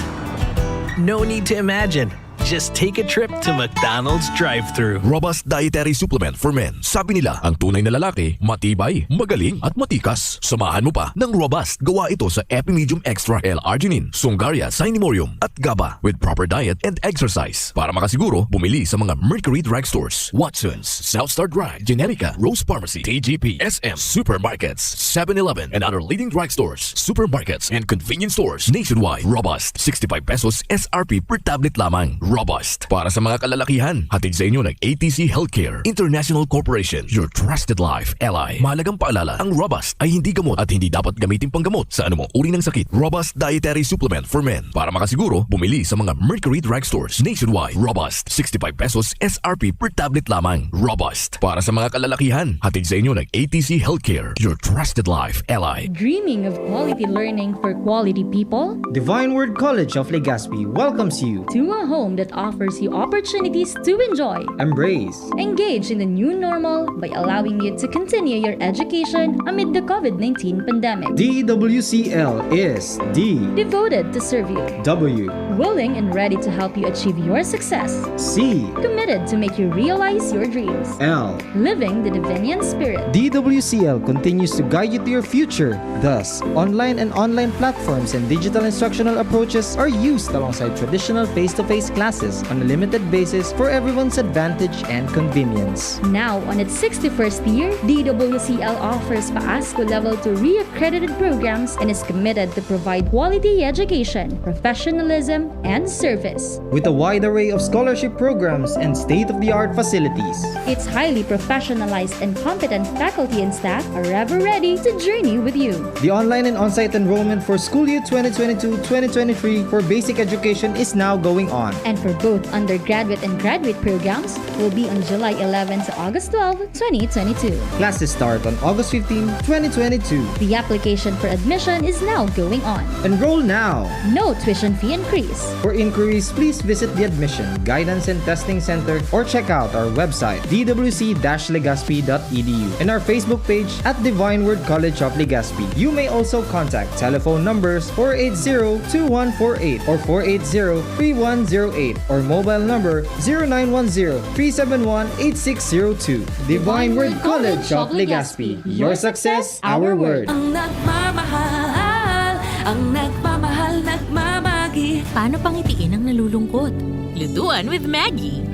No need to imagine. Just take a trip to McDonald's drive-thru. Robust dietary supplement for men. Sabi nila, ang tunay na lalaki, matibay, magaling, at matikas. Samahan mo pa ng Robust. Gawa ito sa Epimedium Extra L-arginine, Songaria Cinemorium, at GABA. With proper diet and exercise. Para makasiguro, bumili sa mga Mercury Drugstores, Watson's, South Star Drug, Generica, Rose Pharmacy, T G P, S M, supermarkets, Seven-Eleven, and other leading drugstores, supermarkets, and convenience stores nationwide. Robust, sixty-five pesos S R P per tablet lamang. Robust, para sa mga kalalakihan. Hatid sa inyo ng A T C Healthcare International Corporation, your trusted life ally. Mahalagang paalala, ang Robust ay hindi gamot at hindi dapat gamitin panggamot sa anumang uri ng sakit. Robust Dietary Supplement for Men. Para makasiguro, bumili sa mga Mercury Drugstores nationwide. Robust, sixty-five pesos S R P per tablet lamang. Robust, para sa mga kalalakihan. Hatid sa inyo ng A T C Healthcare, your trusted life ally. Dreaming of quality learning for quality people? Divine Word College of Legazpi welcomes you to a home that offers you opportunities to enjoy, embrace, engage in the new normal by allowing you to continue your education amid the COVID nineteen pandemic. D W C L is D, devoted to serve you, W, willing and ready to help you achieve your success, C, committed to make you realize your dreams, L, living the Divinian spirit. D W C L continues to guide you to your future. Thus, online and online platforms and digital instructional approaches are used alongside traditional face-to-face classes. on a limited basis for everyone's advantage and convenience. Now, on its sixty-first year, D W C L offers Paas School Level two re-accredited programs and is committed to provide quality education, professionalism, and service. With a wide array of scholarship programs and state-of-the-art facilities. Its highly professionalized and competent faculty and staff are ever ready to journey with you. The online and on-site enrollment for school year twenty twenty-two twenty twenty-three for basic education is now going on. And for both undergraduate and graduate programs will be on July eleven to August twelve, twenty twenty-two. Classes start on August fifteen, twenty twenty-two. The application for admission is now going on. Enroll now. No tuition fee increase. For inquiries, please visit the Admission, Guidance and Testing Center or check out our website, d w c dash legazpi dot e d u, and our Facebook page at Divine Word College of Legazpi. You may also contact telephone numbers four eight zero two one four eight or four eight zero three one zero eight or mobile number zero nine one zero three seven one eight six zero two. Divine Word College of Legazpi. Your success, our word. Ang nagmamahal, ang nagmamahal, nagmamagi. Paano pangitiin ang nalulungkot? Lutuan with Maggie.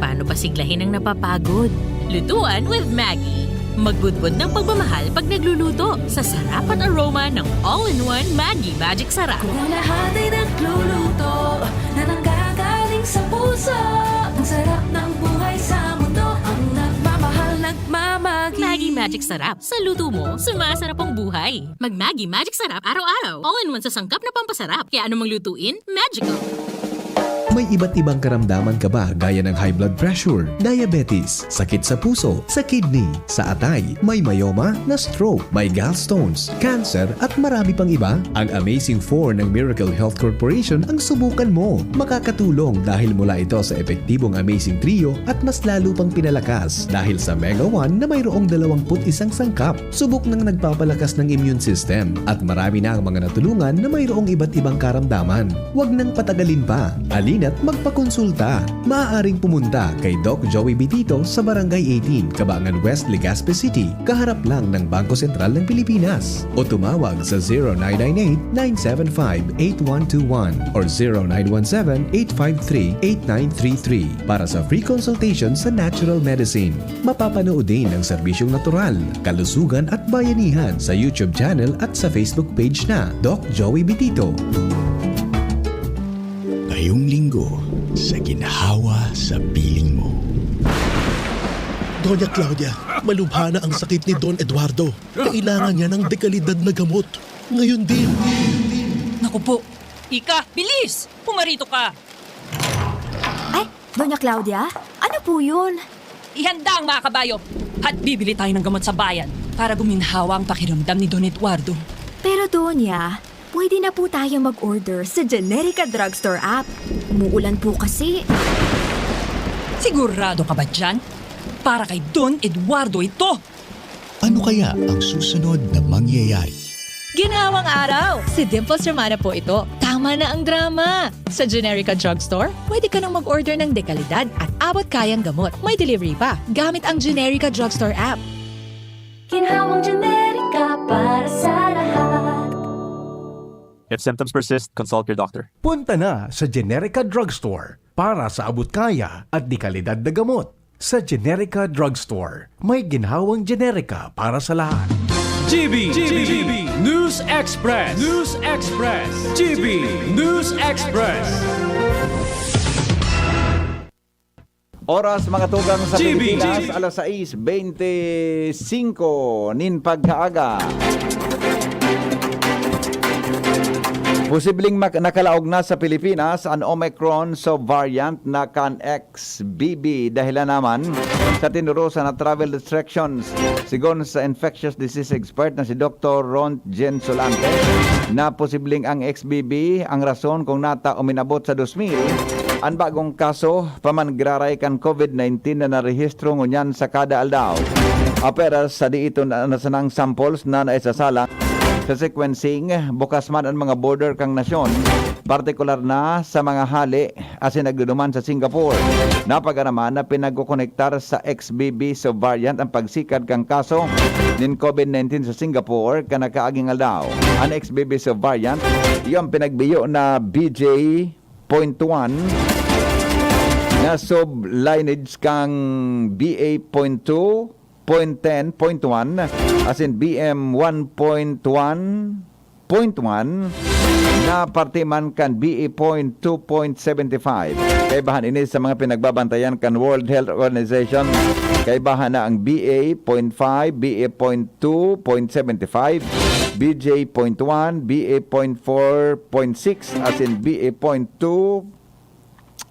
Paano pasiglahin ang napapagod? Lutuan with Maggie. Magbudbod ng pagmamahal pag nagluluto sa sarap at aroma ng all-in-one Maggie Magic Sarap. Kung ang lahat ay nagluluto na nanggagaling sa puso, ang sarap ng buhay sa mundo, ang nagmamahal, nagmamagi. Maggie Magic Sarap. Sa luto mo, sumasarap ang buhay. Mag Maggie Magic Sarap araw-araw. All-in-one sa sangkap na pampasarap. Kaya anumang lutuin, magical. May iba't ibang karamdaman ka ba gaya ng high blood pressure, diabetes, sakit sa puso, sa kidney, sa atay, may myoma, na-stroke, may gallstones, cancer, at marami pang iba? Ang Amazing four ng Miracle Health Corporation ang subukan mo. Makakatulong dahil mula ito sa epektibong Amazing Trio at mas lalo pang pinalakas dahil sa Mega one na mayroong dalawampu't isang sangkap. Subok nang nagpapalakas ng immune system at marami na ang mga natulungan na mayroong iba't ibang karamdaman. Huwag nang patagalin pa. Halina't magpakonsulta. Maaaring pumunta kay Doc Joey Bitito sa Barangay eighteen, Kabangan West, Legazpi City, kaharap lang ng Bangko Sentral ng Pilipinas. O tumawag sa zero nine nine eight, nine seven five, eight one two one or zero nine one seven, eight five three, eight nine three three para sa free consultation sa natural medicine. Mapapanood din ang serbisyong natural, kalusugan at bayanihan sa YouTube channel at sa Facebook page na Doc Joey Bitito. Ngayong linggo, sa ginhawa sa piling mo. Doña Claudia, malubha na ang sakit ni Don Eduardo. Kailangan niya ng dekalidad na gamot. Ngayon din. Naku po. Ika, bilis! Pumarito ka! Ay, Doña Claudia? Ano po yun? Ihanda ang mga kabayo at bibili tayo ng gamot sa bayan para guminhawa ang pakiramdam ni Don Eduardo. Pero, Doña, pwede na po tayo mag-order sa Generica Drugstore app. Umuulan po kasi. Sigurado ka ba dyan? Para kay Don Eduardo ito! Ano kaya ang susunod na mangyayari? Ginhawang araw! Si Dimples Romana po ito. Tama na ang drama! Sa Generica Drugstore, pwede ka nang mag-order ng dekalidad at abot-kayang gamot. May delivery pa, gamit ang Generica Drugstore app. Ginhawang Generica para sa lahat. If symptoms persist, consult your doctor. Punta na sa Generica Drugstore para sa abot-kaya at dekalidad na gamot. Sa Generica Drugstore, may ginhawang Generica para sa lahat. G B, G B, News Express, News Express, G B News Express. Oras, mga tugang, sa G B, Pilipinas, G B. Alas sais bente singko nin pagkaaga. Posibleng mak-, nakalaog na sa Pilipinas an Omicron subvariant na kan X B B, dahilan naman sa tinurusan na travel restrictions. Sigon sa infectious disease expert na si Doktor Ron Jen Solante, na posibleng ang X B B ang rason kung nata uminabot sa dos mil an bagong kaso paman giraray kan COVID nineteen na narehistro ngunyan sa kada aldaw. Apera sa di ito na, na sanang samples na naisasalang sa sequencing, bukas man an mga border kan nasyon, partikular na sa mga hali asin nagduduman sa Singapore. Napag-araman na pinagkokonektar sa X B B subvariant ang pagsikad kan kaso nin COVID nineteen sa Singapore kan nakaaging aldaw. An X B B subvariant, iyo ang pinagbiyo na B J point one, na sub-lineage kan B A point two, point ten, point one, asin B M one point one, point one, na parte man kan B A point two point seven five. Kaibahan ini sa mga pinagbabantayan kan World Health Organization. Kaibahan na ang B A point five, B A point two point seven five, B J point one, B A point four point six, asin B A point two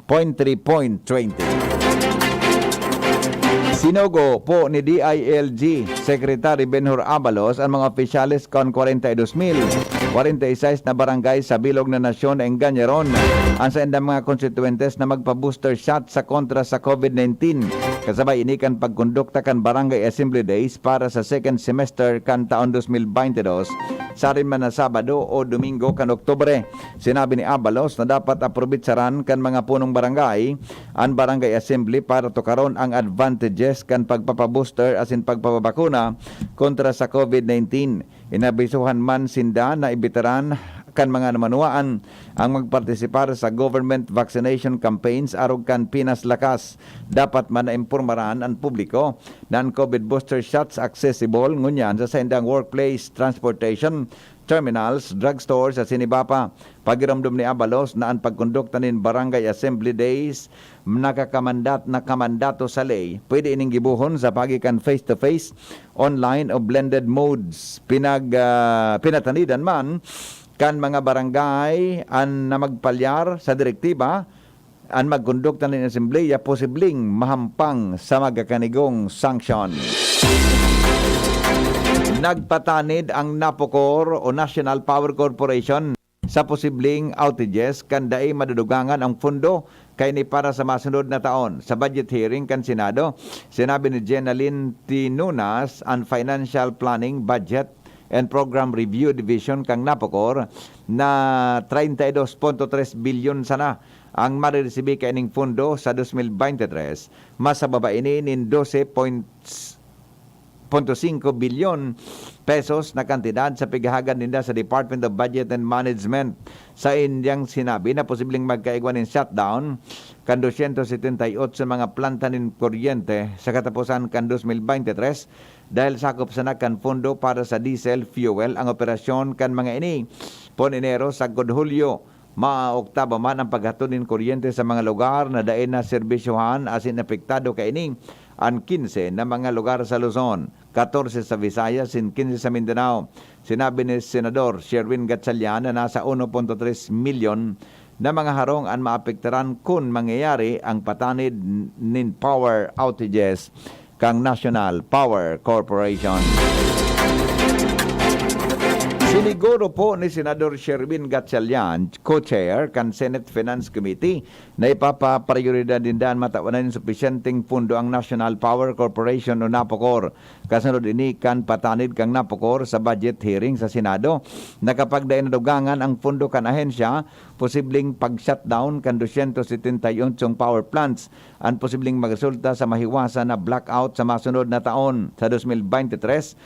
point three point twenty. Sinugo po ni D I L G Secretary Benhur Abalos ang mga opisyales kan kwarenta y dos mil kwarenta y seis na barangay sa bilog na nasyon na engganyaron ang saindang mga konstituyentes na magpa-booster shot sa kontra sa COVID nineteen. Kasabay ini kan pagkondukta kan Barangay Assembly Days para sa second semester kan taon dos mil baynte dos, sarin man na Sabado o Domingo kan Oktubre. Sinabi ni Abalos na dapat aprobitsaran kan mga punong barangay an Barangay Assembly para tukaron ang advantages kan pagpapabooster asin pagpapabakuna kontra sa COVID nineteen. Inabisuhan man sinda na ibitaran kan mga manuwaan ang magpartisipar sa government vaccination campaigns arog kan pinas lakas. Dapat man na impormaran an publiko na an COVID booster shots accessible ngunyan sa saindang workplace, transportation, terminals, drugstores, asin iba pa. Pagiromdom ni Abalos na an pagkondukta nin Barangay Assembly Days nakakamandat-, nakamandato sa ley. Pwede ining gibohon sa paagi kan face-to-face, online o blended modes. Pinag-, ah, pinatanidan man kan mga barangay an na magpalyar sa direktiba, an magkondukta nin asembleya posibleng mahampang sa magakanigong sanksyon. Nagpatanid ang NAPOCOR o National Power Corporation sa posibleng outages kan dai madudugangan ang pondo kaini para sa masunod na taon. Sa budget hearing kan Senado, sinabi ni Jenaline Tinunas, an Financial Planning, Budget and Program Review Division kan NAPOCOR, na treinta y dos punto tres bilyon sana ang mariresibi kaining pondo sa dos mil baynte tres. Mas sa baba ini nin dose point punto singko bilyon pesos na kantidad sa pighahagad ninda sa Department of Budget and Management. Sa indiyang sinabi na posibleng magkaigwa nin shutdown kan dosyentos setenta y ocho mga planta nin kuryente sa kataposan kan dos mil baynte tres, dahil sakop sana kan pondo para sa diesel fuel ang operasyon kan mga ini. Pon Enero sagkod Hulyo, maaoktaba man ang paghatod nin kuryente sa mga lugar na dai naserbisyohan asin apektado kaini an kinse na mga lugar sa Luzon, katorse sa Visayas asin kinse sa Mindanao. Sinabi ni Senador Sherwin Gatchalian na nasa uno punto tres milyon na mga harong an maapektaran kun mangyayari ang patanid nin power outages kan National Power Corporation. Siniguro po ni Senador Sherwin Gatchalian, co-chair kan Senate Finance Committee, na ipapaprioridad ninda an matawan nin supisyenteng pondo ang National Power Corporation o NAPOCOR. Kasunod ini kan patanid kan NAPOCOR sa budget hearing sa Senado, na kapag dai nadugangan ang pondo kan ahensya, posibleng pag-shutdown kan dosyentos setenta y ocho power plants an posibleng magresulta sa mahiwasan na blackout sa masunod na taon. Sa dos mil baynte tres,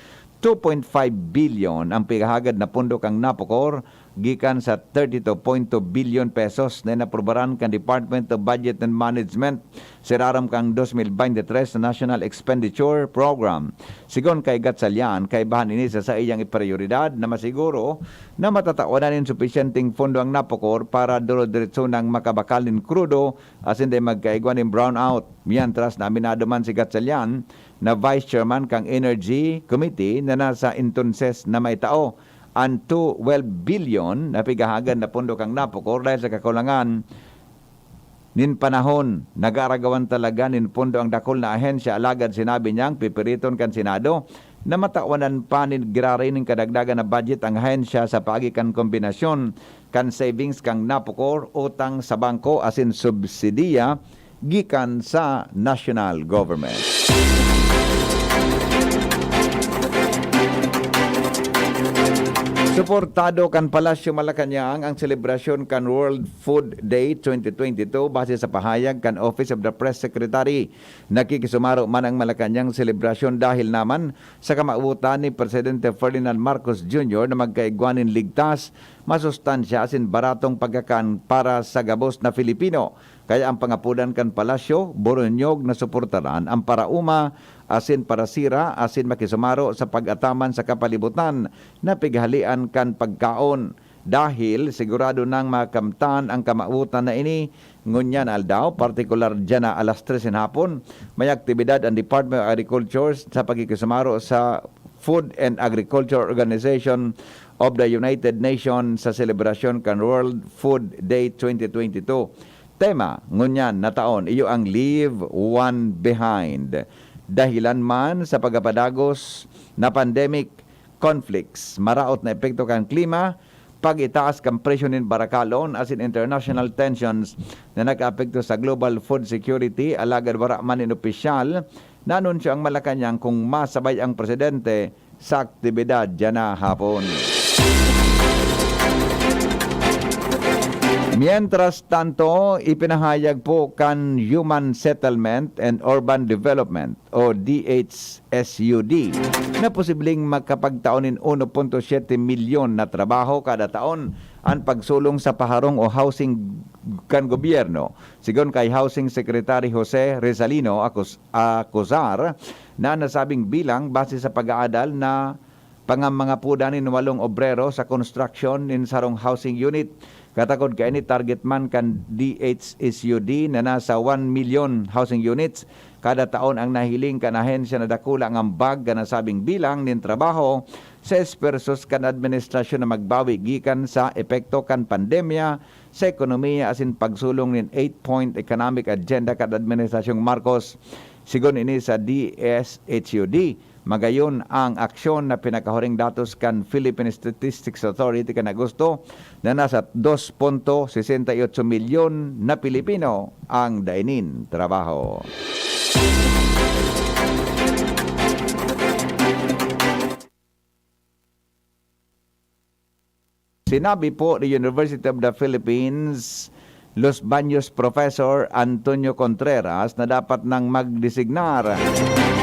two point five bilyon ang pighahagad na pondo kan NAPOCOR gikan sa thirty-two point two billion pesos na inaprubaran kan Department of Budget and Management sa irarom kan dos mil baynte tres na National Expenditure Program. Sigon kay Gatchalian, kaibahan ini sa saiyang prioridad na masiguro na matatawan nin supisyenteng pondo ang NAPOCOR para duro-diretso nang makabakal nin krudo asin dai magkaigwa nin brownout. Mientras na aminado man si Gatchalian na Vice Chairman kan Energy Committee na nasa entonses na maitao an twelve bilyon na pighahagad na pondo kan NAPOCOR dahil sa kakulangan nin panahon. Nag-aaragawan talaga nin pondo ang dakul na ahensya, alagad sinabi niyang pipiriton kan Senado na matawanan pa nin giraray nin kadagdagan na budget ang ahensya sa paagi kan kombinasyon kan savings kan NAPOCOR, utang sa bangko asin subsidiya gikan sa national government. Suportado kan Palasyo Malacañang ang selebrasyon kan World Food Day twenty twenty-two, base sa pahayag kan Office of the Press Secretary. Nakikisumaro man ang Malacañang selebrasyon dahil naman sa kamawotan ni Presidente Ferdinand Marcos Junior na magkaigwa nin ligtas, masustansya asin baratong pagkakan para sa gabos na Filipino. Kaya ang pangapodan kan palasyo, boronyog na suportaran ang parauma asin parasira asin makisumaro sa pag-ataman sa kapalibutan na pighalian kan pagkaon. Dahil sigurado nang makamtan ang kamawotan na ini ngunyan aldaw, partikular diyan na alas tres nin hapon, may aktibidad ang Department of Agriculture sa pakikisumaro sa Food and Agriculture Organization of the United Nations sa selebrasyon kan World Food Day twenty twenty-two. Tema ngunyan na taon iyo ang Leave One Behind. Dahilan man sa pagkapadagos na pandemic, conflicts, maraot na epekto kan klima, pag-itaas kan presyo nin barakalon asin international tensions na nag-aapekto sa global food security, alagad wara man nin opisyal na anunsyo ang Malacañang kung masabay ang presidente sa aktibidad diyan na hapon. Mientras tanto, ipinahayag po kan Human Settlement and Urban Development o D H S U D na posibleng makapagtao nin uno punto siyete milyon na trabaho kada taon an pagsulong sa paharong o housing kan gobyerno. Sigon kay Housing Secretary Jose Rizalino Acos-, Acosar, na nasabing bilang base sa pag-aadal na pangamangapodan nin walong obrero sa construction nin sarong housing unit. Katakod kaini, target man kan D H S U D na nasa one milyon housing units kada taon ang nahiling kan ahensya na dakula ang ambag kan nasabing bilang nin trabaho sa espuwersos kan administrasyon na magbawi gikan sa epekto kan pandemya sa ekonomiya asin pagsulong nin eight-point economic agenda kan Administrasyong Marcos. Sigon ini sa D S H U D, magayon ang aksyon na pinakahuring datos kan Philippine Statistics Authority kan Agosto na nasa dos punto sesenta y ocho milyon na Pilipino ang dai nin trabaho. Sinabi po ni University of the Philippines Los Baños Professor Antonio Contreras na dapat nang magdesignar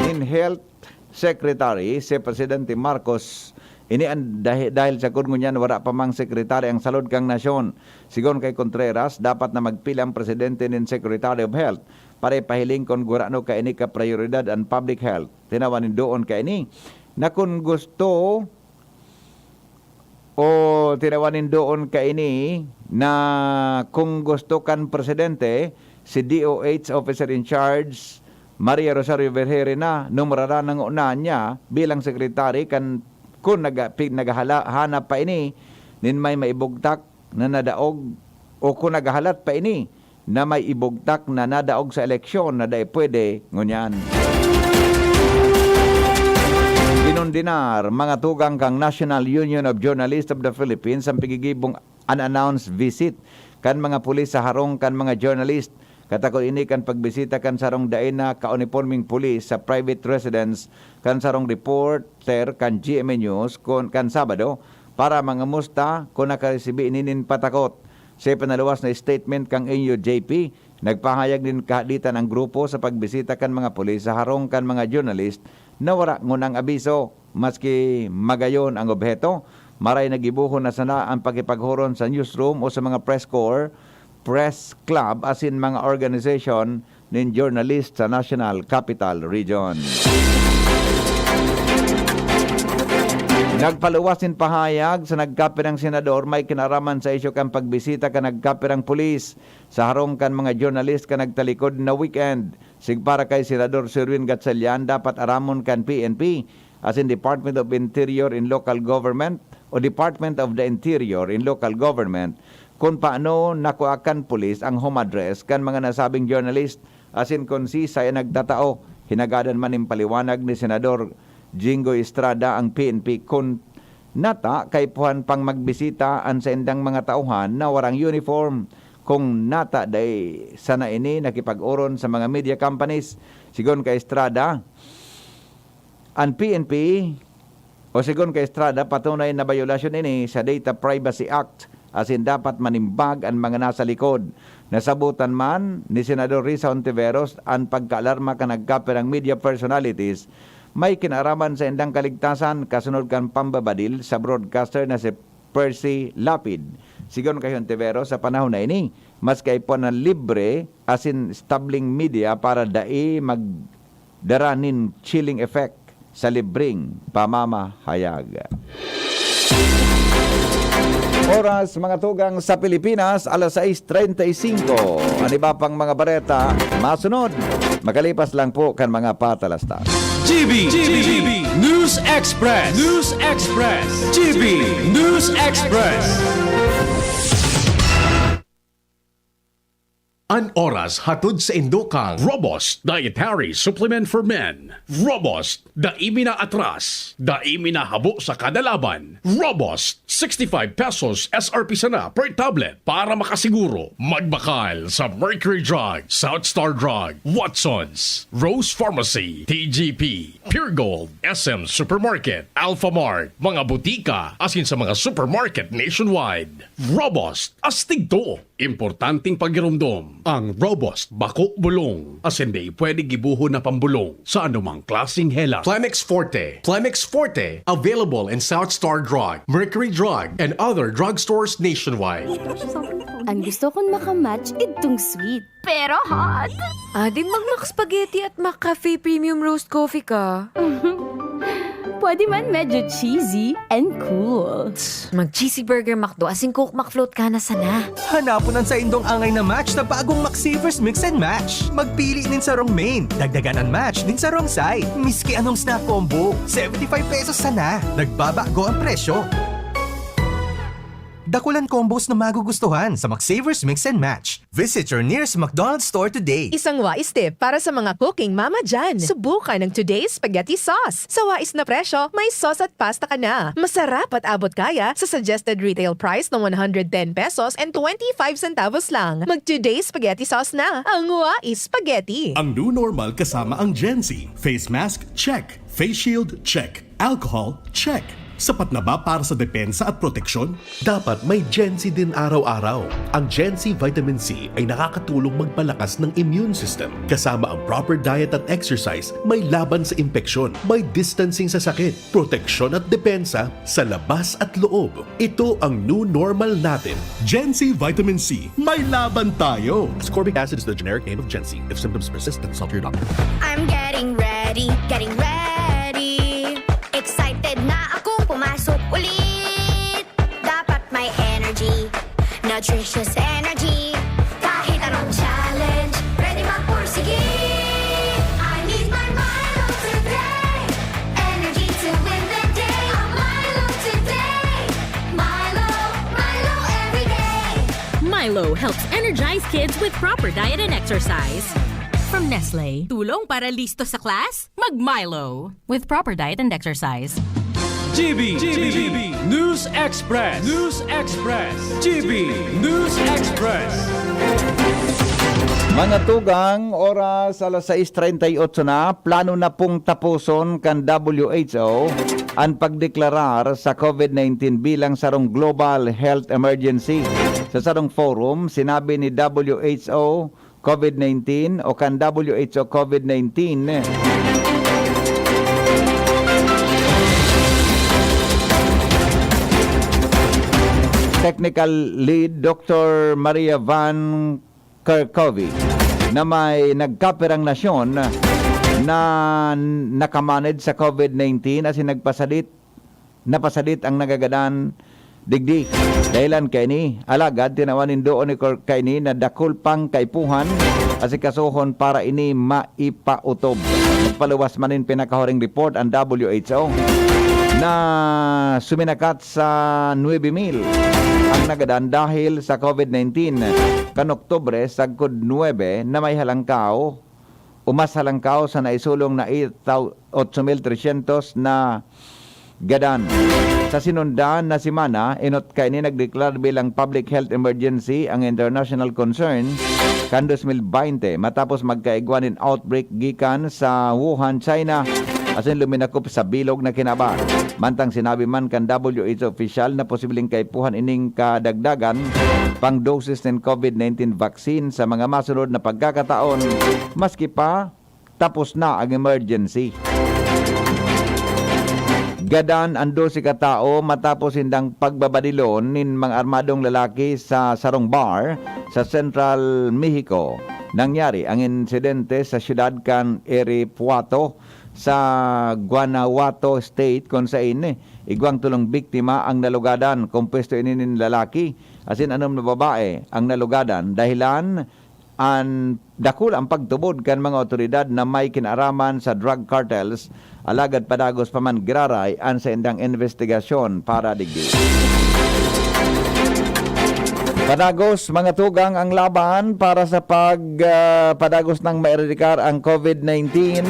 nin health secretary si Presidente Marcos. Ini an dahi-, dahil sagkod ngunyan wara pa mang sekretary ang salud kan nasyon. Sigon kay Contreras, dapat na magpili ang presidente nin Secretary of Health para ipahiling kun gurano kaini ka prayoridad an public health. Tinawan nin doon kaini na kun gusto o tinawan nin doon kaini na kung gusto kan presidente, si D O H Officer in Charge, Maria Rosario Vergere na, numraran na ngona niya bilang sekretary kan kun naga-, pi-, naghahala-, hanap pa ini nin may maibugtak na nadaog o kun naghahalat pa ini na may ibugtak na nadaog sa eleksyon na dai pwede ngunyan. Inundinar, mga tugang kan National Union of Journalists of the Philippines ang pigigibong unannounced visit kan mga pulis sa harong kan mga journalist. Katakod ini kan pagbisita kan sarong dai na kaunipormeng pulis sa private residence kan sarong reporter kan G M A News kun kan Sabado para mangamusta kun nakaresibi ini nin patakot. Sa ipinaluwas na statement kan N U J P, nagpahayag nin kahaditan ang grupo sa pagbisita kan mga pulis sa harong kan mga journalist na wara ngunang abiso. Maski magayon ang obheto, maray nagibohon na sana ang pakipaghuron sa newsroom o sa mga press corps, press club asin mga organisasyon nin journalist sa National Capital Region. Nagpaluwas nin pahayag sa nagkapirang senador may kinaraman sa isyu kan pagbisita kan nagkapirang pulis sa harong kan mga journalist kan nagtalikod na weekend. Sig para kay Senador Sherwin Gatchalian, dapat aramon kan P N P asin Department of Interior and Local Government o Department of the Interior and Local Government kun paano nakua kan pulis ang home address kan mga nasabing journalist asin kun sisay an nagtatao. Hinagadan man nin paliwanag ni Senador Jinggoy Estrada ang P N P kun nata kaipuhan pang magbisita an saindang mga tauhan na warang uniform. Kung nata dai sana ini nakipag-oron sa mga media companies, sigon kay Estrada, an P N P, o sigon kay Estrada, patunay na bayolasyon ini sa Data Privacy Act, asin dapat manimbag an mga nasa likod. Nasabotan man ni Senador Risa Hontiveros an pagkaalarma kan nagkapirang media personalities, may kinaraman sa indang kaligtasan kasunod kan pambabadil sa broadcaster na si Percy Lapid. Sigon kay Hontiveros, sa panahon na ini, mas kaipuhan na libre asin stabling media para dai magdara nin chilling effect sa libreng pamamahayag. Oras, mga tugang, sa Pilipinas, alas sais treinta y cinco. An iba pang mga bareta, masunod, makalipas lang po kan mga patalasta. G B, G B, News Express, News Express, G B News Express. An oras hatod saindo kan Robust Dietary Supplement for Men. Robust, dai mi naatras, dai mi nahabo sa kada laban. Robust, sixty-five pesos S R P sana per tablet. Para makasiguro, magbakal sa Mercury Drug, South Star Drug, Watsons, Rose Pharmacy, T G P, Pure Gold, S M Supermarket, Alphamart, mga butika, asin sa mga supermarket nationwide. Robust, astig to! Importanteng pagiromdom, ang Robust bako bulong, asin dai pwede gibohon na pambulong sa anumang klaseng helat. Plemex Forte. Plemex Forte, available in South Star Drug, Mercury Drug, and other drugstores nationwide. Ang gusto kong makamatch, idtong sweet. Pero hot. Adi mag-Mac Spaghetti at Mac Cafe Premium Roast Coffee ka. Pwede man medyo cheesy and cool. Mag-cheesy burger McDo asin Coke McFloat ka na sana. Hanapon an saindong angay na match sa bagong McSavers Mix and Match. Magpili nin sarong main, dagdagan an match nin sarong side. Miski anong snack combo, seventy-five pesos sana. Nagbabago ang presyo. Dakulan combos na magugustuhan sa McSavers Mix and Match. Visit your nearest McDonald's store today. Isang wais tip para sa mga cooking mama dyan. Subukan ang Today's Spaghetti Sauce. Sa wais na presyo, may sauce at pasta ka na. Masarap at abot kaya sa suggested retail price na one hundred ten pesos and twenty-five centavos lang. Mag Today's Spaghetti Sauce na. Ang wais spaghetti. Ang new normal kasama ang Gen Z. Face mask, check. Face shield, check. Alcohol, check. Sapat na ba para sa depensa at proteksyon? Dapat may Gen Z din araw-araw. Ang Gen Z Vitamin C ay nakakatulong magpalakas ng immune system. Kasama ang proper diet at exercise, may laban sa impeksyon, may distancing sa sakit, proteksyon at depensa sa labas at loob. Ito ang new normal natin. Gen Z Vitamin C, may laban tayo! Ascorbic acid is the generic name of Gen Z. If symptoms persist, consult your doctor. I'm getting ready, getting ready. Excited na akong pumasok ulit. Dapat may energy, nutritious energy. Kahit anong challenge, ready magpursige. I need my Milo today. Energy to win the day. A Milo today. Milo, Milo every day. Milo helps energize kids with proper diet and exercise. From Nestle. Tulong para listo sa class? Mag Milo. With proper diet and exercise. G B, G B, News Express, News Express, G B News Express. Mga tugang, oras alas sais treinta y ocho na, plano na pong taposon kan W H O an pagdeklarar sa COVID nineteen bilang sarong global health emergency. Sa sarong forum, sinabi ni W H O COVID nineteen o kan W H O COVID nineteen Technical Lead Doctor Maria Van Kerkhove na may nagkapirang nasyon na nakamanid sa COVID nineteen asin nagpasadit napasadit ang nagagadan digdi. Dahelan kaini, alagad tinawan nin doon ni Cor-, kaini na dakul pang kaipuhan asikasohon para ini maipaotob. Nagpaluwas man nin pinakahuring report ang W H O na suminakat sa nuebe mil ang nagadan dahil sa COVID nineteen. Kan Oktubre, sagkod nuebe na may halangkaw o mas halangkaw sa naisulong na itaw-, otso mil tresyentos na gadan. Sa sinundan na semana, enot kaini nagdeklar bilang public health emergency ang international concern kan dos mil baynte matapos magkaigwa nin outbreak gikan sa Wuhan, China, asin luminakop sa bilog na kinaban. Mantang sinabi man kan W H O opisyal na posibleng kaipuhan ining kadagdagan pang doses nin COVID nineteen vaccine sa mga masunod na pagkakataon, maski pa tapos na ang emergency. Gadan ang dose ka tawo matapos sindang pagbabadilon nin mga armadong lalaki sa sarong bar sa Central Mexico. Nangyari ang insidente sa siyudad kan Iripuato sa Guanajuato State, kun sain igwang tolong biktima ang nalugadan. Kompuesto ini nin lalaki asin anom na babae ang nalugadan. Dahilan an dakula an pagtubod kan mga awtoridad na may kinaaraman sa drug cartels, alagad padagos pa man giraray an saindang imbestigasyon para digdi. Padagos, mga tugang, ang laban para sa pag, ah, padagos nang maeradikar ang COVID nineteen.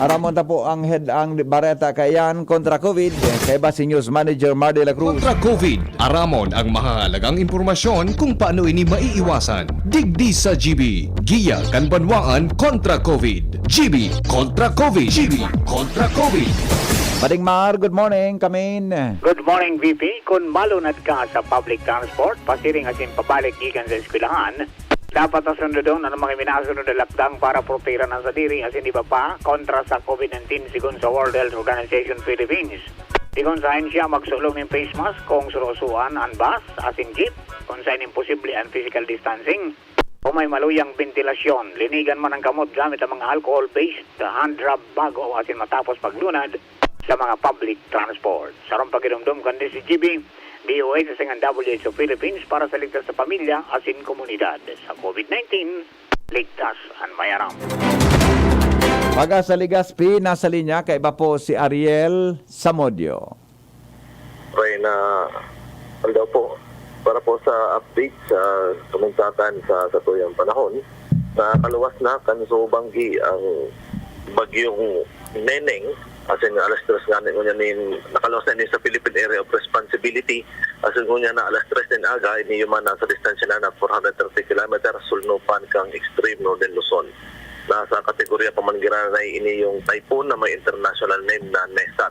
Aramon ta po ang head, ang bareta kaiyan kontra COVID. Kaiba si News Manager Mar de la Cruz. Kontra COVID, aramon ang mahahalagang impormasyon kung paano ini maiiwasan. Digdi sa G B, giya kan banwaan kontra COVID. G B kontra COVID. G B kontra COVID. Pading Mar, good morning. Kamin. Good morning, V P. Kun malunad ka sa public transport, pasiring asin pabalik gikan sa eskwelahan, dapat na sundodon an mga minasunod na lakdang para protehiran an sadiri asin iba pa kontra sa COVID nineteen, sigon sa World Health Organization Philippines. Sigon sa ahensya, magsulog nin face mask kung surusuan an bus asin jeep, kun saen imposible an physical distancing o may maluyang bentilasyon. Linigan man an kamot gamit an mga alcohol-based hand rub bago asin matapos paglunad sa mga public transport. Sarong pagidumdom kan D Z G B, D O H asin an W H O Philippines para sa ligtas sa pamilya asin komunidad. Sa COVID nineteen, ligtas an may aram. Pag-asa Legazpi, nasa linya, kaiba po si Ariel Samudio. Okay na, ano daw po, para po sa update sa kamuntakan sa satuyang panahon, nakaluwas na kan subanggi ang bagyong Neneng, asin alas tres ngani ngunyan nin, nakaluwas na ini sa Philippine Area of Responsibility, asin ngunyan na alas tres nin aga, ini man nasa distansya na na four hundred thirty kilometers, sulnupan kan extreme northern Luzon. Nasa kategorya pa man giraray ini yung typhoon na may international name na Nesat.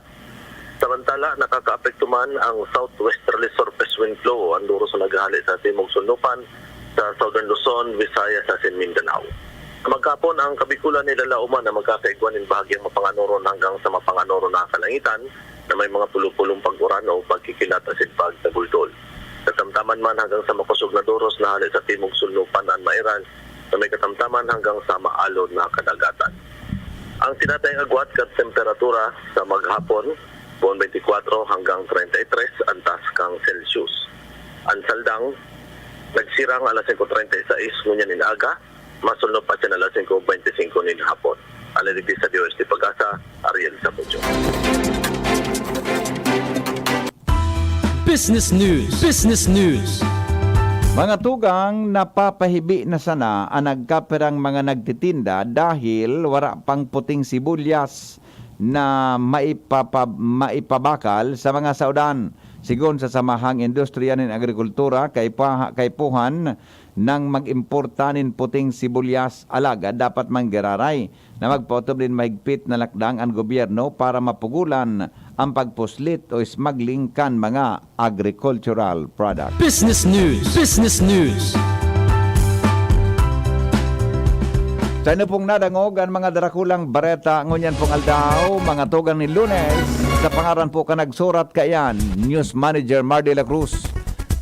Samantala, nakakaapekto man ang southwesterly surface wind flow o an duros na naghahali sa timog sulnupan, sa Southern Luzon, Visayas asin Mindanao. Maghapon, ang Kabikulan nilalaoman na magkakaigwa nin bahagyang mapanganoron hanggang sa mapanganoron na kalangitan na may mga pulupulong pag-uran o pagkikilat asin pagtaguldol. Katamtaman man hanggang sa makosog na duros na hale sa timog sulnupan an mairal na may katamtaman hanggang sa maalon na kadagatan. Ang tinatayang agwat kan temperatura sa maghapon, poon twenty-four hanggang treinta y tres an taas kan Celsius. An saldang, nagsirang alas singko treinta y seis ngunyan nin aga, masulnop pa siya alas singko beintisinko nin hapon. Alay digdi sa D O S T Pag-asa, Ariel Samudio. Business News. Business News. Mga tugang, napapahibi na sana an nagkapirang mga nagtitinda dahil wara pang puting sibuyas na maipapa-, maipabakal sa mga saodan. Sigon sa Samahang Industriya nin Agrikultura, kaipaha-, kaipuhan nang mag-importa nin puting sibuyas, alagad dapat man giraray na magpaotob nin mahigpit na lakdang an gobyerno para mapugolan an pagpuslit o smuggling kan mga agricultural products. Business News. Business News. Sa inyo pong nadangog an mga darakulang bareta ngunyan pong aldaw, mga tugang nin Lunes, sa pangaran po kan nagsurat kaiyan, News Manager Mar de la Cruz,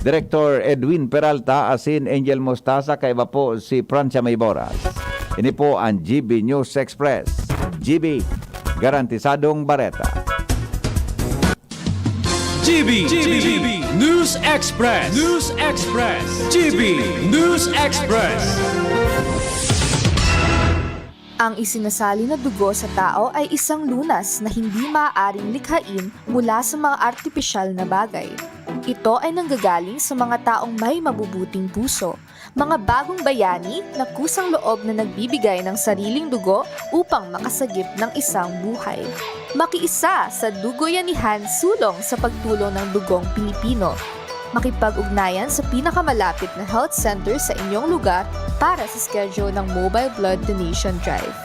Director Edwin Peralta asin Angel Mostaza, kaiba po si Francia Mayboras. Ini po an G B News Express. G B, garantisadong bareta. G B, G B News Express. News Express. G B News Express. Ang isinasali na dugo sa tao ay isang lunas na hindi maaaring likhain mula sa mga artipisyal na bagay. Ito ay nanggagaling sa mga taong may mabubuting puso, mga bagong bayani na kusang loob na nagbibigay ng sariling dugo upang makasagip ng isang buhay. Makiisa sa Dugoyanihan Sulong sa pagtulong ng Dugong Pilipino. Makipag-ugnayan sa pinakamalapit na health center sa inyong lugar para sa schedule ng Mobile Blood Donation Drive.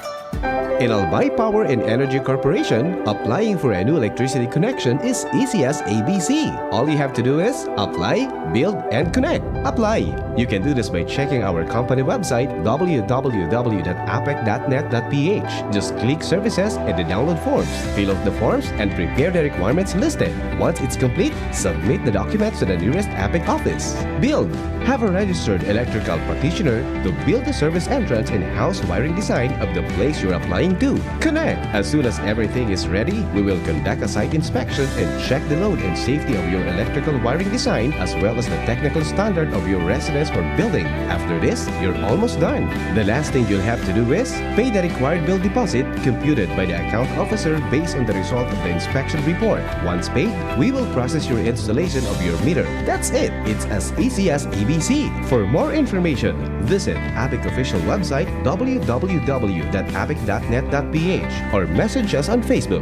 In Albay Power and Energy Corporation, applying for a new electricity connection is easy as A B C. All you have to do is apply, build, and connect. Apply. You can do this by checking our company website, w w w dot apec dot net dot p h. Just click services and the download forms. Fill out the forms and prepare the requirements listed. Once it's complete, submit the documents to the nearest APEC office. Build. Have a registered electrical practitioner to build the service entrance and house wiring design of the place you're applying to. Connect. As soon as everything is ready, we will conduct a site inspection and check the load and safety of your electrical wiring design, as well as the technical standard of your residence or building. After this, you're almost done. The last thing you'll have to do is pay the required bill deposit computed by the account officer based on the result of the inspection report. Once paid, we will process your installation of your meter. That's it. It's as easy as A B C. For more information, visit APEC official website, w w w dot apec dot net dot p h, or message us on Facebook.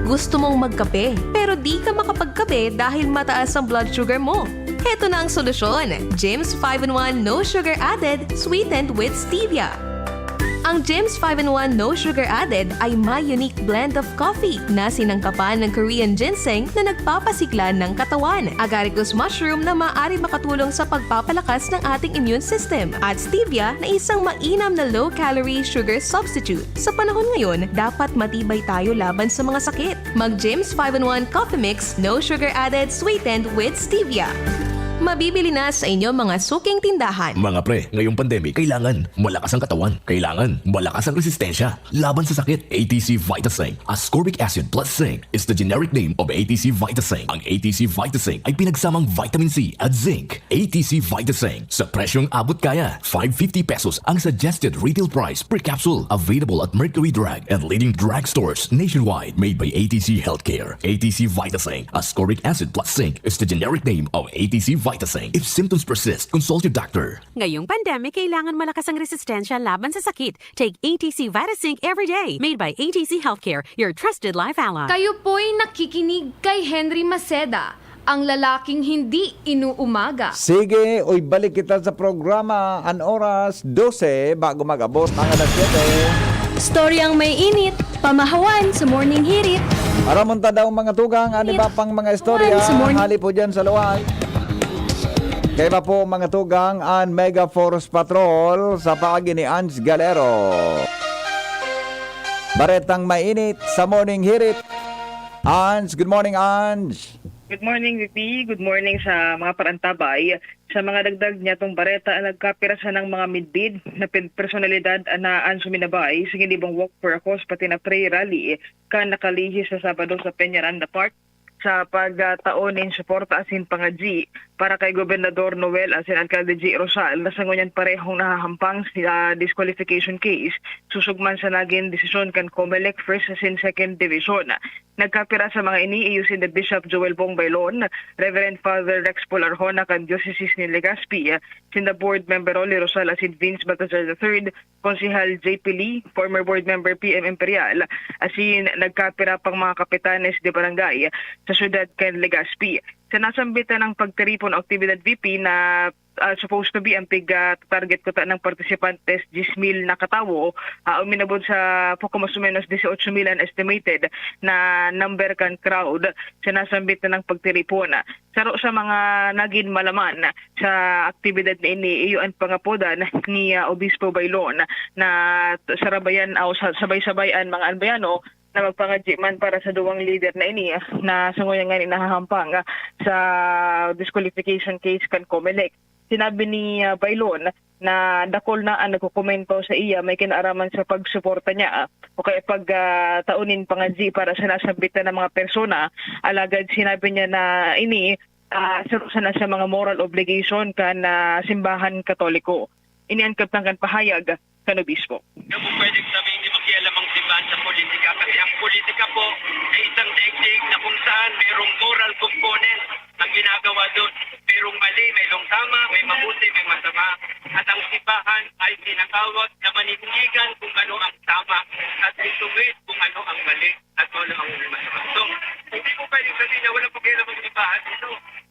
Gusto mong magkape, pero di ka makapagkape dahil mataas ang blood sugar mo? Heto na ang solusyon, Jim's five-in-one No Sugar Added, sweetened with stevia. Ang Jim's five-in-one No Sugar Added ay may unique blend of coffee na sinangkapan ng Korean ginseng na nagpapasigla ng katawan, agaricus mushroom na maaari makatulong sa pagpapalakas ng ating immune system, at stevia na isang mainam na low-calorie sugar substitute. Sa panahon ngayon, dapat matibay tayo laban sa mga sakit. Mag Jim's five-in-one Coffee Mix, no sugar added, sweetened with stevia. Mabibili na sa inyong mga suking tindahan. Mga pre, ngayong pandemic, kailangan malakas ang katawan. Kailangan malakas ang resistensya laban sa sakit. A T C Vitasing, ascorbic acid plus zinc, is the generic name of A T C Vitasing. Ang A T C Vitasing ay pinagsamang vitamin C at zinc. A T C Vitasing, sa presyong abot kaya, five fifty pesos ang suggested retail price per capsule. Available at Mercury Drug and leading drugstores nationwide. Made by A T C Healthcare. A T C Vitasing, ascorbic acid plus zinc, is the generic name of A T C Vitasing. If symptoms persist, consult your doctor. Ngayong pandemic, kailangan malakas ang resistensya laban sa sakit. Take A T C Vitasync every day. Made by A T C Healthcare, your trusted life ally. Kayo po'y nakikinig kay Henry Maceda, ang lalaking hindi inuumaga. Sige, uy, balik kita sa programa. An oras, dose, bago mag-abot ang alas siyete. Storyang may init, pamahawan sa Morning Hirit. Aramon ta daw mga tugang, ano ba pang mga istorya? Sa morning. Hali po dyan sa luwag. Kaya pa po mga tugang, an Mega Force Patrol sa paagi ni Ange Galero. Baretang mainit sa Morning Hirit. Ange, good morning, Ange. Good morning, V P. Good morning sa mga parantabay. Sa mga dagdag niyatong bareta, nagkapira sanang mga midbid na pin- personalidad na an suminabay sa ginibong Walk for a Cause pati na prayer rally kan nakalihis sa Sabado sa Peñaranda Park sa pagtao nin suporta asin pangadyi para kay Gobernador Noel asin Alcalde J. Rosal na sa ngunyan parehong nahahampang sa disqualification case susog man sa nagin desisyon kan Comelec First asin Second Division. Nagkapira sa mga ini iyo sinda Bishop Joel Bong Bailon, Reverend Father Rex Paul Arjona kan Diocese nin Legazpi, sinda Board Member Rolly Rosal asin Vince Baltazar the third, Konsehal J P Lee, former Board Member P M Imperial, asin nagkapira pang mga kapitanes de barangay sa syudad kan Legazpi. Sa nasambit na ng pagtiripon o aktibidad, V P, na ah, supposed to be ang pig ah, target kuta ng participantes, diyes mil na katawo, ah, uminabot sa poco mas o menos dieciocho mil ang estimated na number kan crowd sa nasambit na ng pagtiripon. Saro sa mga nagin malaman sa aktibidad na ini, iyo an pangapodan ni ah, Obispo Bailon na sarabayan o sa- sabay-sabay an mga Albayano na magpangadyi man para sa duwang lider na ini na sa ngunyan ngani nahahampang sa disqualification case kan Comelec. Sinabi ni ah, Bailon na dakul na ang nagkokomento sa iya may kinaaraman sa pagsuporta niya o kaya pag ah, tao nin pangadyi para sa nasambit na mga persona. Alagad sinabi niya na ini ah, saro sana sa mga moral obligation kan ah, simbahan Katoliko. Ini an kabtang kan pahayag kan obispo. Hindi po pwedeng sabihin hindi makialam ang simbahan sa politika kasi ang politika po ay isang daigdig na kung saan mayroong moral component ang ginagawa doon. Mayroong mali, mayroong tama, may mabuti, may masama. At ang simbahan ay tinatawag na manindigan kung ano ang tama at ituwid kung ano ang mali at ano ang masama. So, hindi po pwedeng sabihin na walang pakialam ang simbahan dito.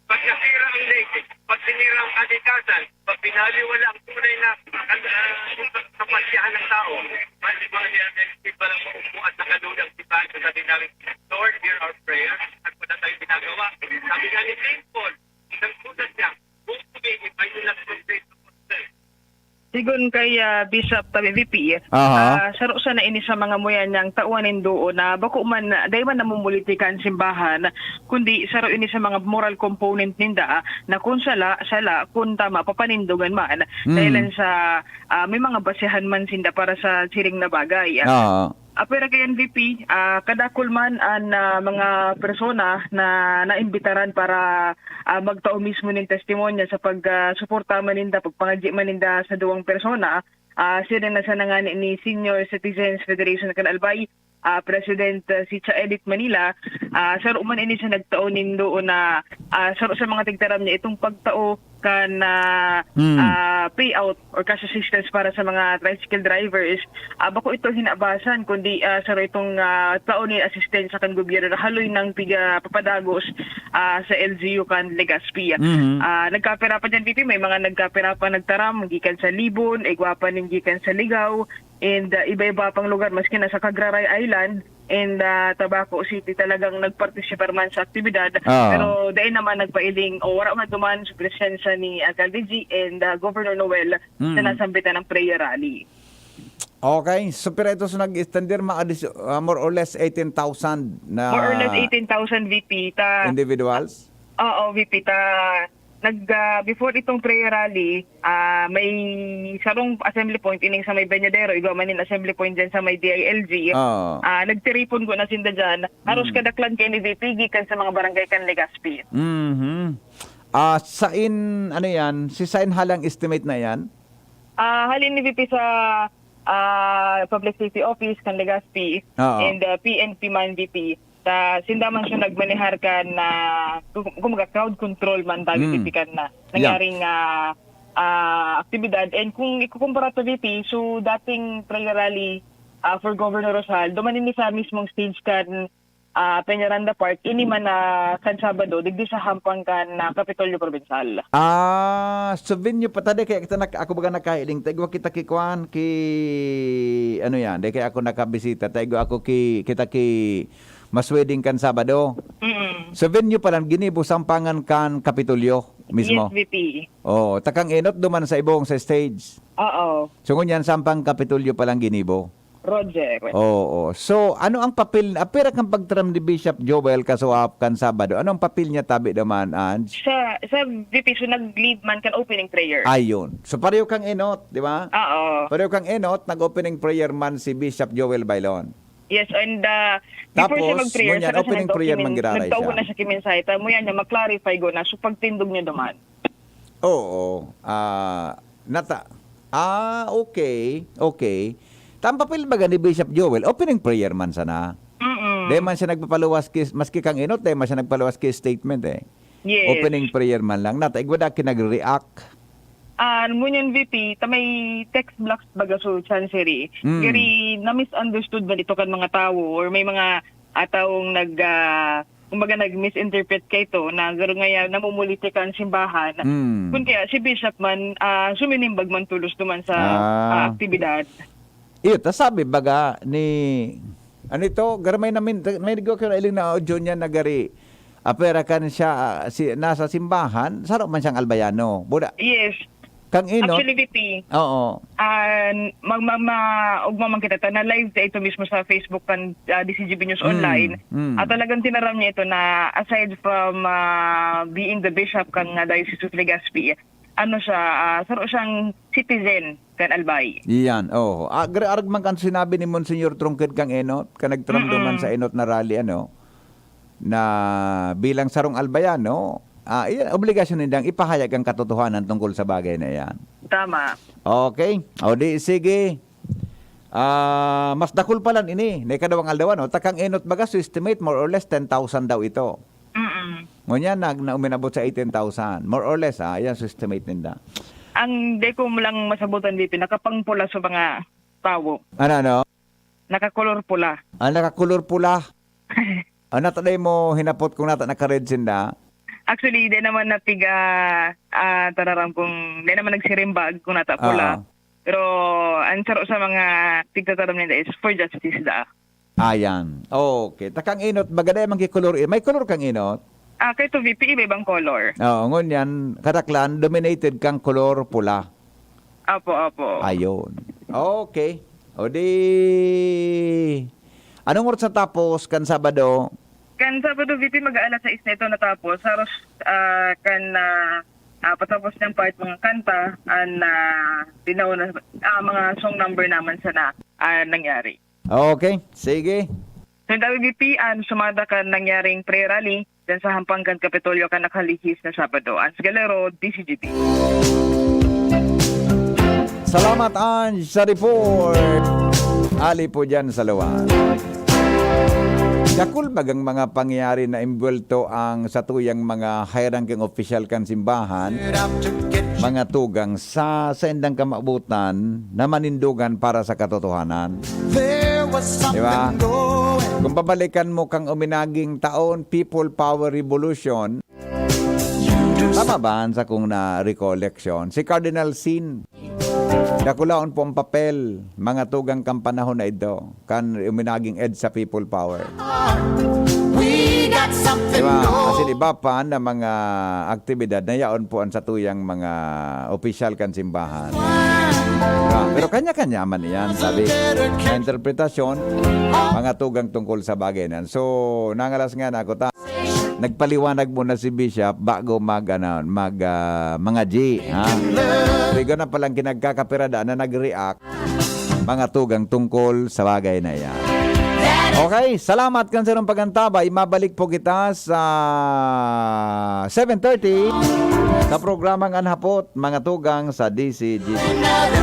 Pag nasira ang daigdig, pag sinira ang kalikasan, pag binaliwala ang tunay na ah, kung sa- sa pasyahan ng tao, Kay, ah, Bishop Tabi V P, Aha. ah, saro sana ini sa mga muya niyang tawan nin duo na bako man, dai man namumuliti kan simbahan, kundi saro ini sa mga moral component ninda, ah, na kun sala, sala, kun tama, papanindogan man. Mm. Dahilan sa, ah, may mga basehan man sinda para sa siring na bagay. Ah. Ah, pero kay N V P, ah, kadakul man an, ah, mga persona na naimbitaran para, ah, magtao mismo nin testimonya sa pag, ah, suporta man ninda, pagpangadyi man ninda sa duwang persona. Ah, siring na sana ngani ni Senior Citizens Federation kan Albay, ah, President, ah, si Cha Edith Manila, ah, saro man ini sa nagtao nin duo na, ah, saro sa mga tigtaram niya itong pagtao kan, ah, Hmm. ah, payout or cash assistance para sa mga tricycle drivers. Ah, bako ito hinabasan, kundi, ah, saro itong, ah, tao ni asistensya kan gobyerno na haloy nang piga papadagos, ah, sa L G U kan Legazpi. Mhm. Ah, nagkapira pa dyan, V P, may mga nagkapira pa nagtaram, gikan sa Libon, igwa pa nin gikan sa Ligao, and, ah, iba-iba pang lugar, maski na sa Cagraray Island and, ah, Tabaco City, talagang nagpartisipar man sa aktibidad. Ah. Pero dai naman nagpailing o wala man duman sa presensya ni Alcalde G and, ah, Governor Noel sa Mm. nasambitan ng prayer rally. Okay. So, pero ito sa nag-extender, mga adis-, ah, more or less eighteen thousand na More or less eighteen thousand, V P, ta individuals? Oo, V P, ta nag, ah, before itong prayer rally, ah, may sarong assembly point, ining sa may Bañadero, igwa man nin assembly point dyan sa may D I L G. Oo. Ah, nagtiripon ko na sinda dyan. Haros Mm. kadaklan kayo ni V P, gikan sa mga barangay kan Legazpi. Mhm. Ah, sain, ano yan? Si sain halang estimate na yan? Ah, halin ni V P sa, ah, Public Safety Office kan Legazpi Oo. and, ah, P N P man, V P. Sa sinda man siya nagmanehar kan, ah, kum-, kumbaga, crowd control man, bago Mm. titikan na Yeah. nangyaring, ah, ah, aktibidad. And kung ikukumpara to, V P, so dating prayer rally, ah, for Governor Rosal, duman ini sa mismong stage kan, ah, Peñaranda Park, ini man na kan Sabado, digdi sa hampang kan, ah, Kapitolyo Provincial. Ah, so venue pa ta, di kaya kita nak-, ako baga nakahiling, ta igwa kita ki kuan, ki, ano yan, di kaya ako nakabisita, ta igwa ako ki, kita ki Mass Wedding kan Sabado. Mm. So venue pa lang, ginibo sampangan kan Kapitolyo mismo? Yes, V P. Oh, takang enot duman sa ibong sa stage. Oo. So ngunyan, sampang Kapitolyo pa lang ginibo? Roger. Oo. So, ano ang papel, apira kan pagtaram ni Bishop Joel Kasuap kan Sabado? Ano ang papel niya tabi naman, Ange? Sa, sa V P, so nag-lead man kan opening prayer. Ayun. So, pareho kang enot, di ba? Oo. Pareho kang enot, nag-opening prayer man si Bishop Joel Bailon. Yes, and, ah, before siya Tapos, mag-prayer, ngunyan, saka siya opening prayer nagtao-, man giraray nagtao siya. na siya ki mensahe. Ta, mo yan niya, ma-clarify ko na. So, pagtindog niya duman. Oo. Ah, nata-, ah, okay. Okay. Ta, ang papel baga ni Bishop Joel, opening prayer man sana. Mm-mm. Di man siya nagpapaluwas ki, maski kang enot, di man siya nagpaluwas ki statement eh. Yes. Opening prayer man lang. Nata, igwa da ki nagre-react. Ah, ngunyan, V P, ta may text blocks baga sa Chancery. Mm. Gari, na-misunderstood ba dito kan mga tawo or may mga, ah, taong nag, ah, kumbaga, nag-misinterpret kay ito na garo ngaya namumuliti kan simbahan. Mm. Kun kaya, si Bishop man, ah, suminimbag man tulos duman sa, Ah. ah, aktibidad. Iyo, ta sabi baga ni, ano ito, garo may namin, may nagwa kayo na iling na audio niya na gari, apera kan siya, ah, si, nasa simbahan, saro man siyang Albayano. Buda, Yes. kang enot, Actually, V P, Oo. ah, mag-, mag-, ma-, ugma man kita, ta na-live ta ito mismo sa Facebook kan, ah, D C G B News Mm, Online. mm. At talagang tinaram niya ito na aside from, ah, being the bishop kan, ah, Diocese of Legazpi, ano siya, ah, saro siyang citizen kan Albay. Iyan, oo. Ah, gra-, arog man kan sinabi ni Monsignor Trungked kang enot, kan nagtaramdoman Mm-mm. sa enot na rally, ano, na bilang sarong Albayano, ah, iyan, obligasyon nindang ipahayag ang katotohanan tungkol sa bagay na iyan. Tama. Okay. O di, sige. Ah, mas dakul pa lang ini, na ikadawang aldaw, no? Takang enot baga, so estimate, more or less, ten thousand daw ito. Mm-mm. Ngunyan, nag-, na uminabot sa eighteen thousand, more or less, ah, yan, so estimate ninda. Ang di ko lang masabutan dito, nakapangpula sa mga tawo. Ano, ano? Nakakolor pula. Ah, nakakolor pula. Ah, nata, di mo hinapot kung nata naka-red sinda? Actually, di naman napiga, ah, tararam kung, di naman nagsirimbag kung nata pula. Ah. Pero, ang saro sa mga tigtataram nila is for justice da. Ayan. Okay. Takang enot, baga di man ki kolor, eh, may kolor kang enot? Ah, kay to V P, iba-ibang color. Oo, ngunyan, kataklan, dominated kang kolor pula. Apo, apo. Ayun. Okay. O di, anong oras natapos kan Sabado? Kan Sabado, V P, mag-aalas sais na ito natapos. Haros, ah, kan, ah, ah, patapos niyang part mga kanta, an, ah, tinaw na, ah, mga song number naman sana, ah, nangyari. Okay, sige. Sa W B P, an sumada kan nangyaring pre-rally diyan sa hampang kan Kapitolyo kan nakalihis na Sabado. Hans Galero, D Z G P. Salamat, Ange, sa report. Ali po dyan sa luwan. Dakul bagang mga pangyayari na imbwelto ang satuyang mga high-ranking opisyal kan simbahan, mga tugang sa saindang kamabutan na manindogan para sa katotohanan. There was Di ba? something going. Kung babalikan mo kang uminaging taon, People Power Revolution, tama ba sa kung na recollection? Si Cardinal Sin, dakulaon po ang papel, mga tugang kang panahon na ito, kan uminaging EDSA People Power. We got something Di ba? going. Asin iba pa na mga aktibidad na yaon po ang satuyang mga opisyal kan simbahan. Di ba? Pero kanya-kanya man iyan, sabi. Na interpretasyon, mga tugang tungkol sa bagay na yan. So, nangalas nga na ako ta. Nagpaliwanag muna si Bishop bago mag, ano, mag, ah, mga G, ha? Rigo na palang kinagkakapirada na nag-react, mga tugang tungkol sa bagay na iyan. Okay, salamat kan sarong pagantabay. Mabalik po kita sa seven thirty sa programang An Hapot, mga tugang sa D Z G P.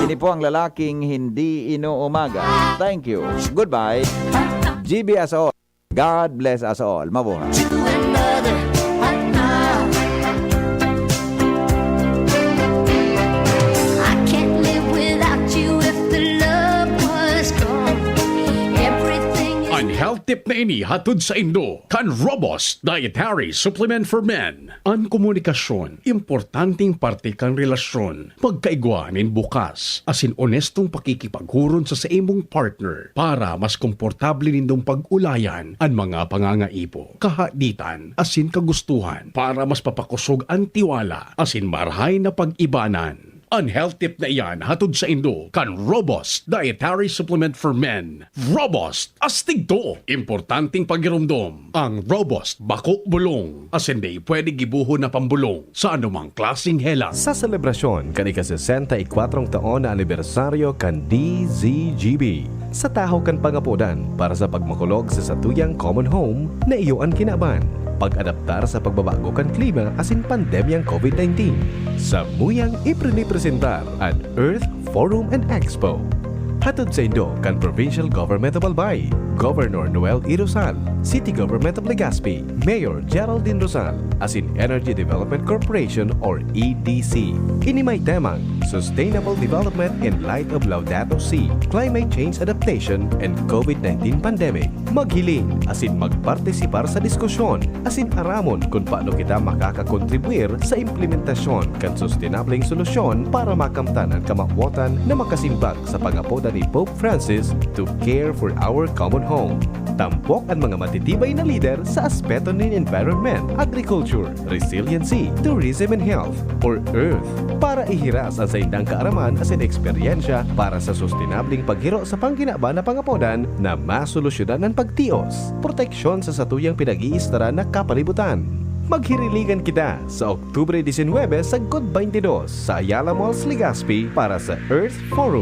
Ini po ang lalaking hindi inuumaga. Thank you. Goodbye. G B S O. God bless us all. Mabuhay. To another. I can't live without you if the love was gone. Everything is An health tip na ini hatod saindo kan Robust Dietary Supplement for Men. An komunikasyon, importanteng parte kan relasyon. Pagkaigwa nin bukas asin onestong pakikipaghuron sa saimong partner para mas komportable nindong pag-ulayan an mga pangangaipo, kahaditan asin kagustuhan para mas papakosog an tiwala asin marahay na pag-ibanan. An health tip na iyan hatod saindo kan Robust Dietary Supplement for Men. Robust, astig to! Importanteng pagiromdom, ang Robust bako bulong, asin dai pwede gibohon na pambulong sa anumang klaseng helang. Sa selebrasyon kan ika-sesenta y kwatro taon na anibersaryo kan D Z G B, sa tahaw kan pangapodan para sa pagmakulog sa satuyang common home na iyo an kinaban, pag-adaptar sa pagbabago kan klima asin pandemyang COVID nineteen. Samuyang iprinipresentar an Earth Forum and Expo. Hatod saindo kan Provincial Government of Albay, Governor Noel E. Rosal, City Government of Legazpi, Mayor Geraldine Rosal, asin Energy Development Corporation or E D C. Ini may temang Sustainable Development in Light of Laudato Si, Climate Change Adaptation and COVID nineteen Pandemic. Maghiling asin magpartisipar sa diskusyon asin aramon kun paano kita makakakontribuir sa implementasyon kan sustenableng solusyon para makamtan an kamawotan na makasimbag sa pangapodan ni Pope Francis to care for our common home. Tampok an mga matitibay na lider sa aspeto nin environment, agriculture, resiliency, tourism and health, or earth, para ihiras an saindang kaaraman asin eksperyensya para sa sustenableng paghiro sa pangkinaban na pangapodan na masolusyonan an pagtios, proteksyon sa satuyang pinag-iistaran na kapalibutan. Maghiriligan kita sa Oktubre disinwebe sagkod baynte dos sa Ayala Malls, Legazpi para sa Earth Forum.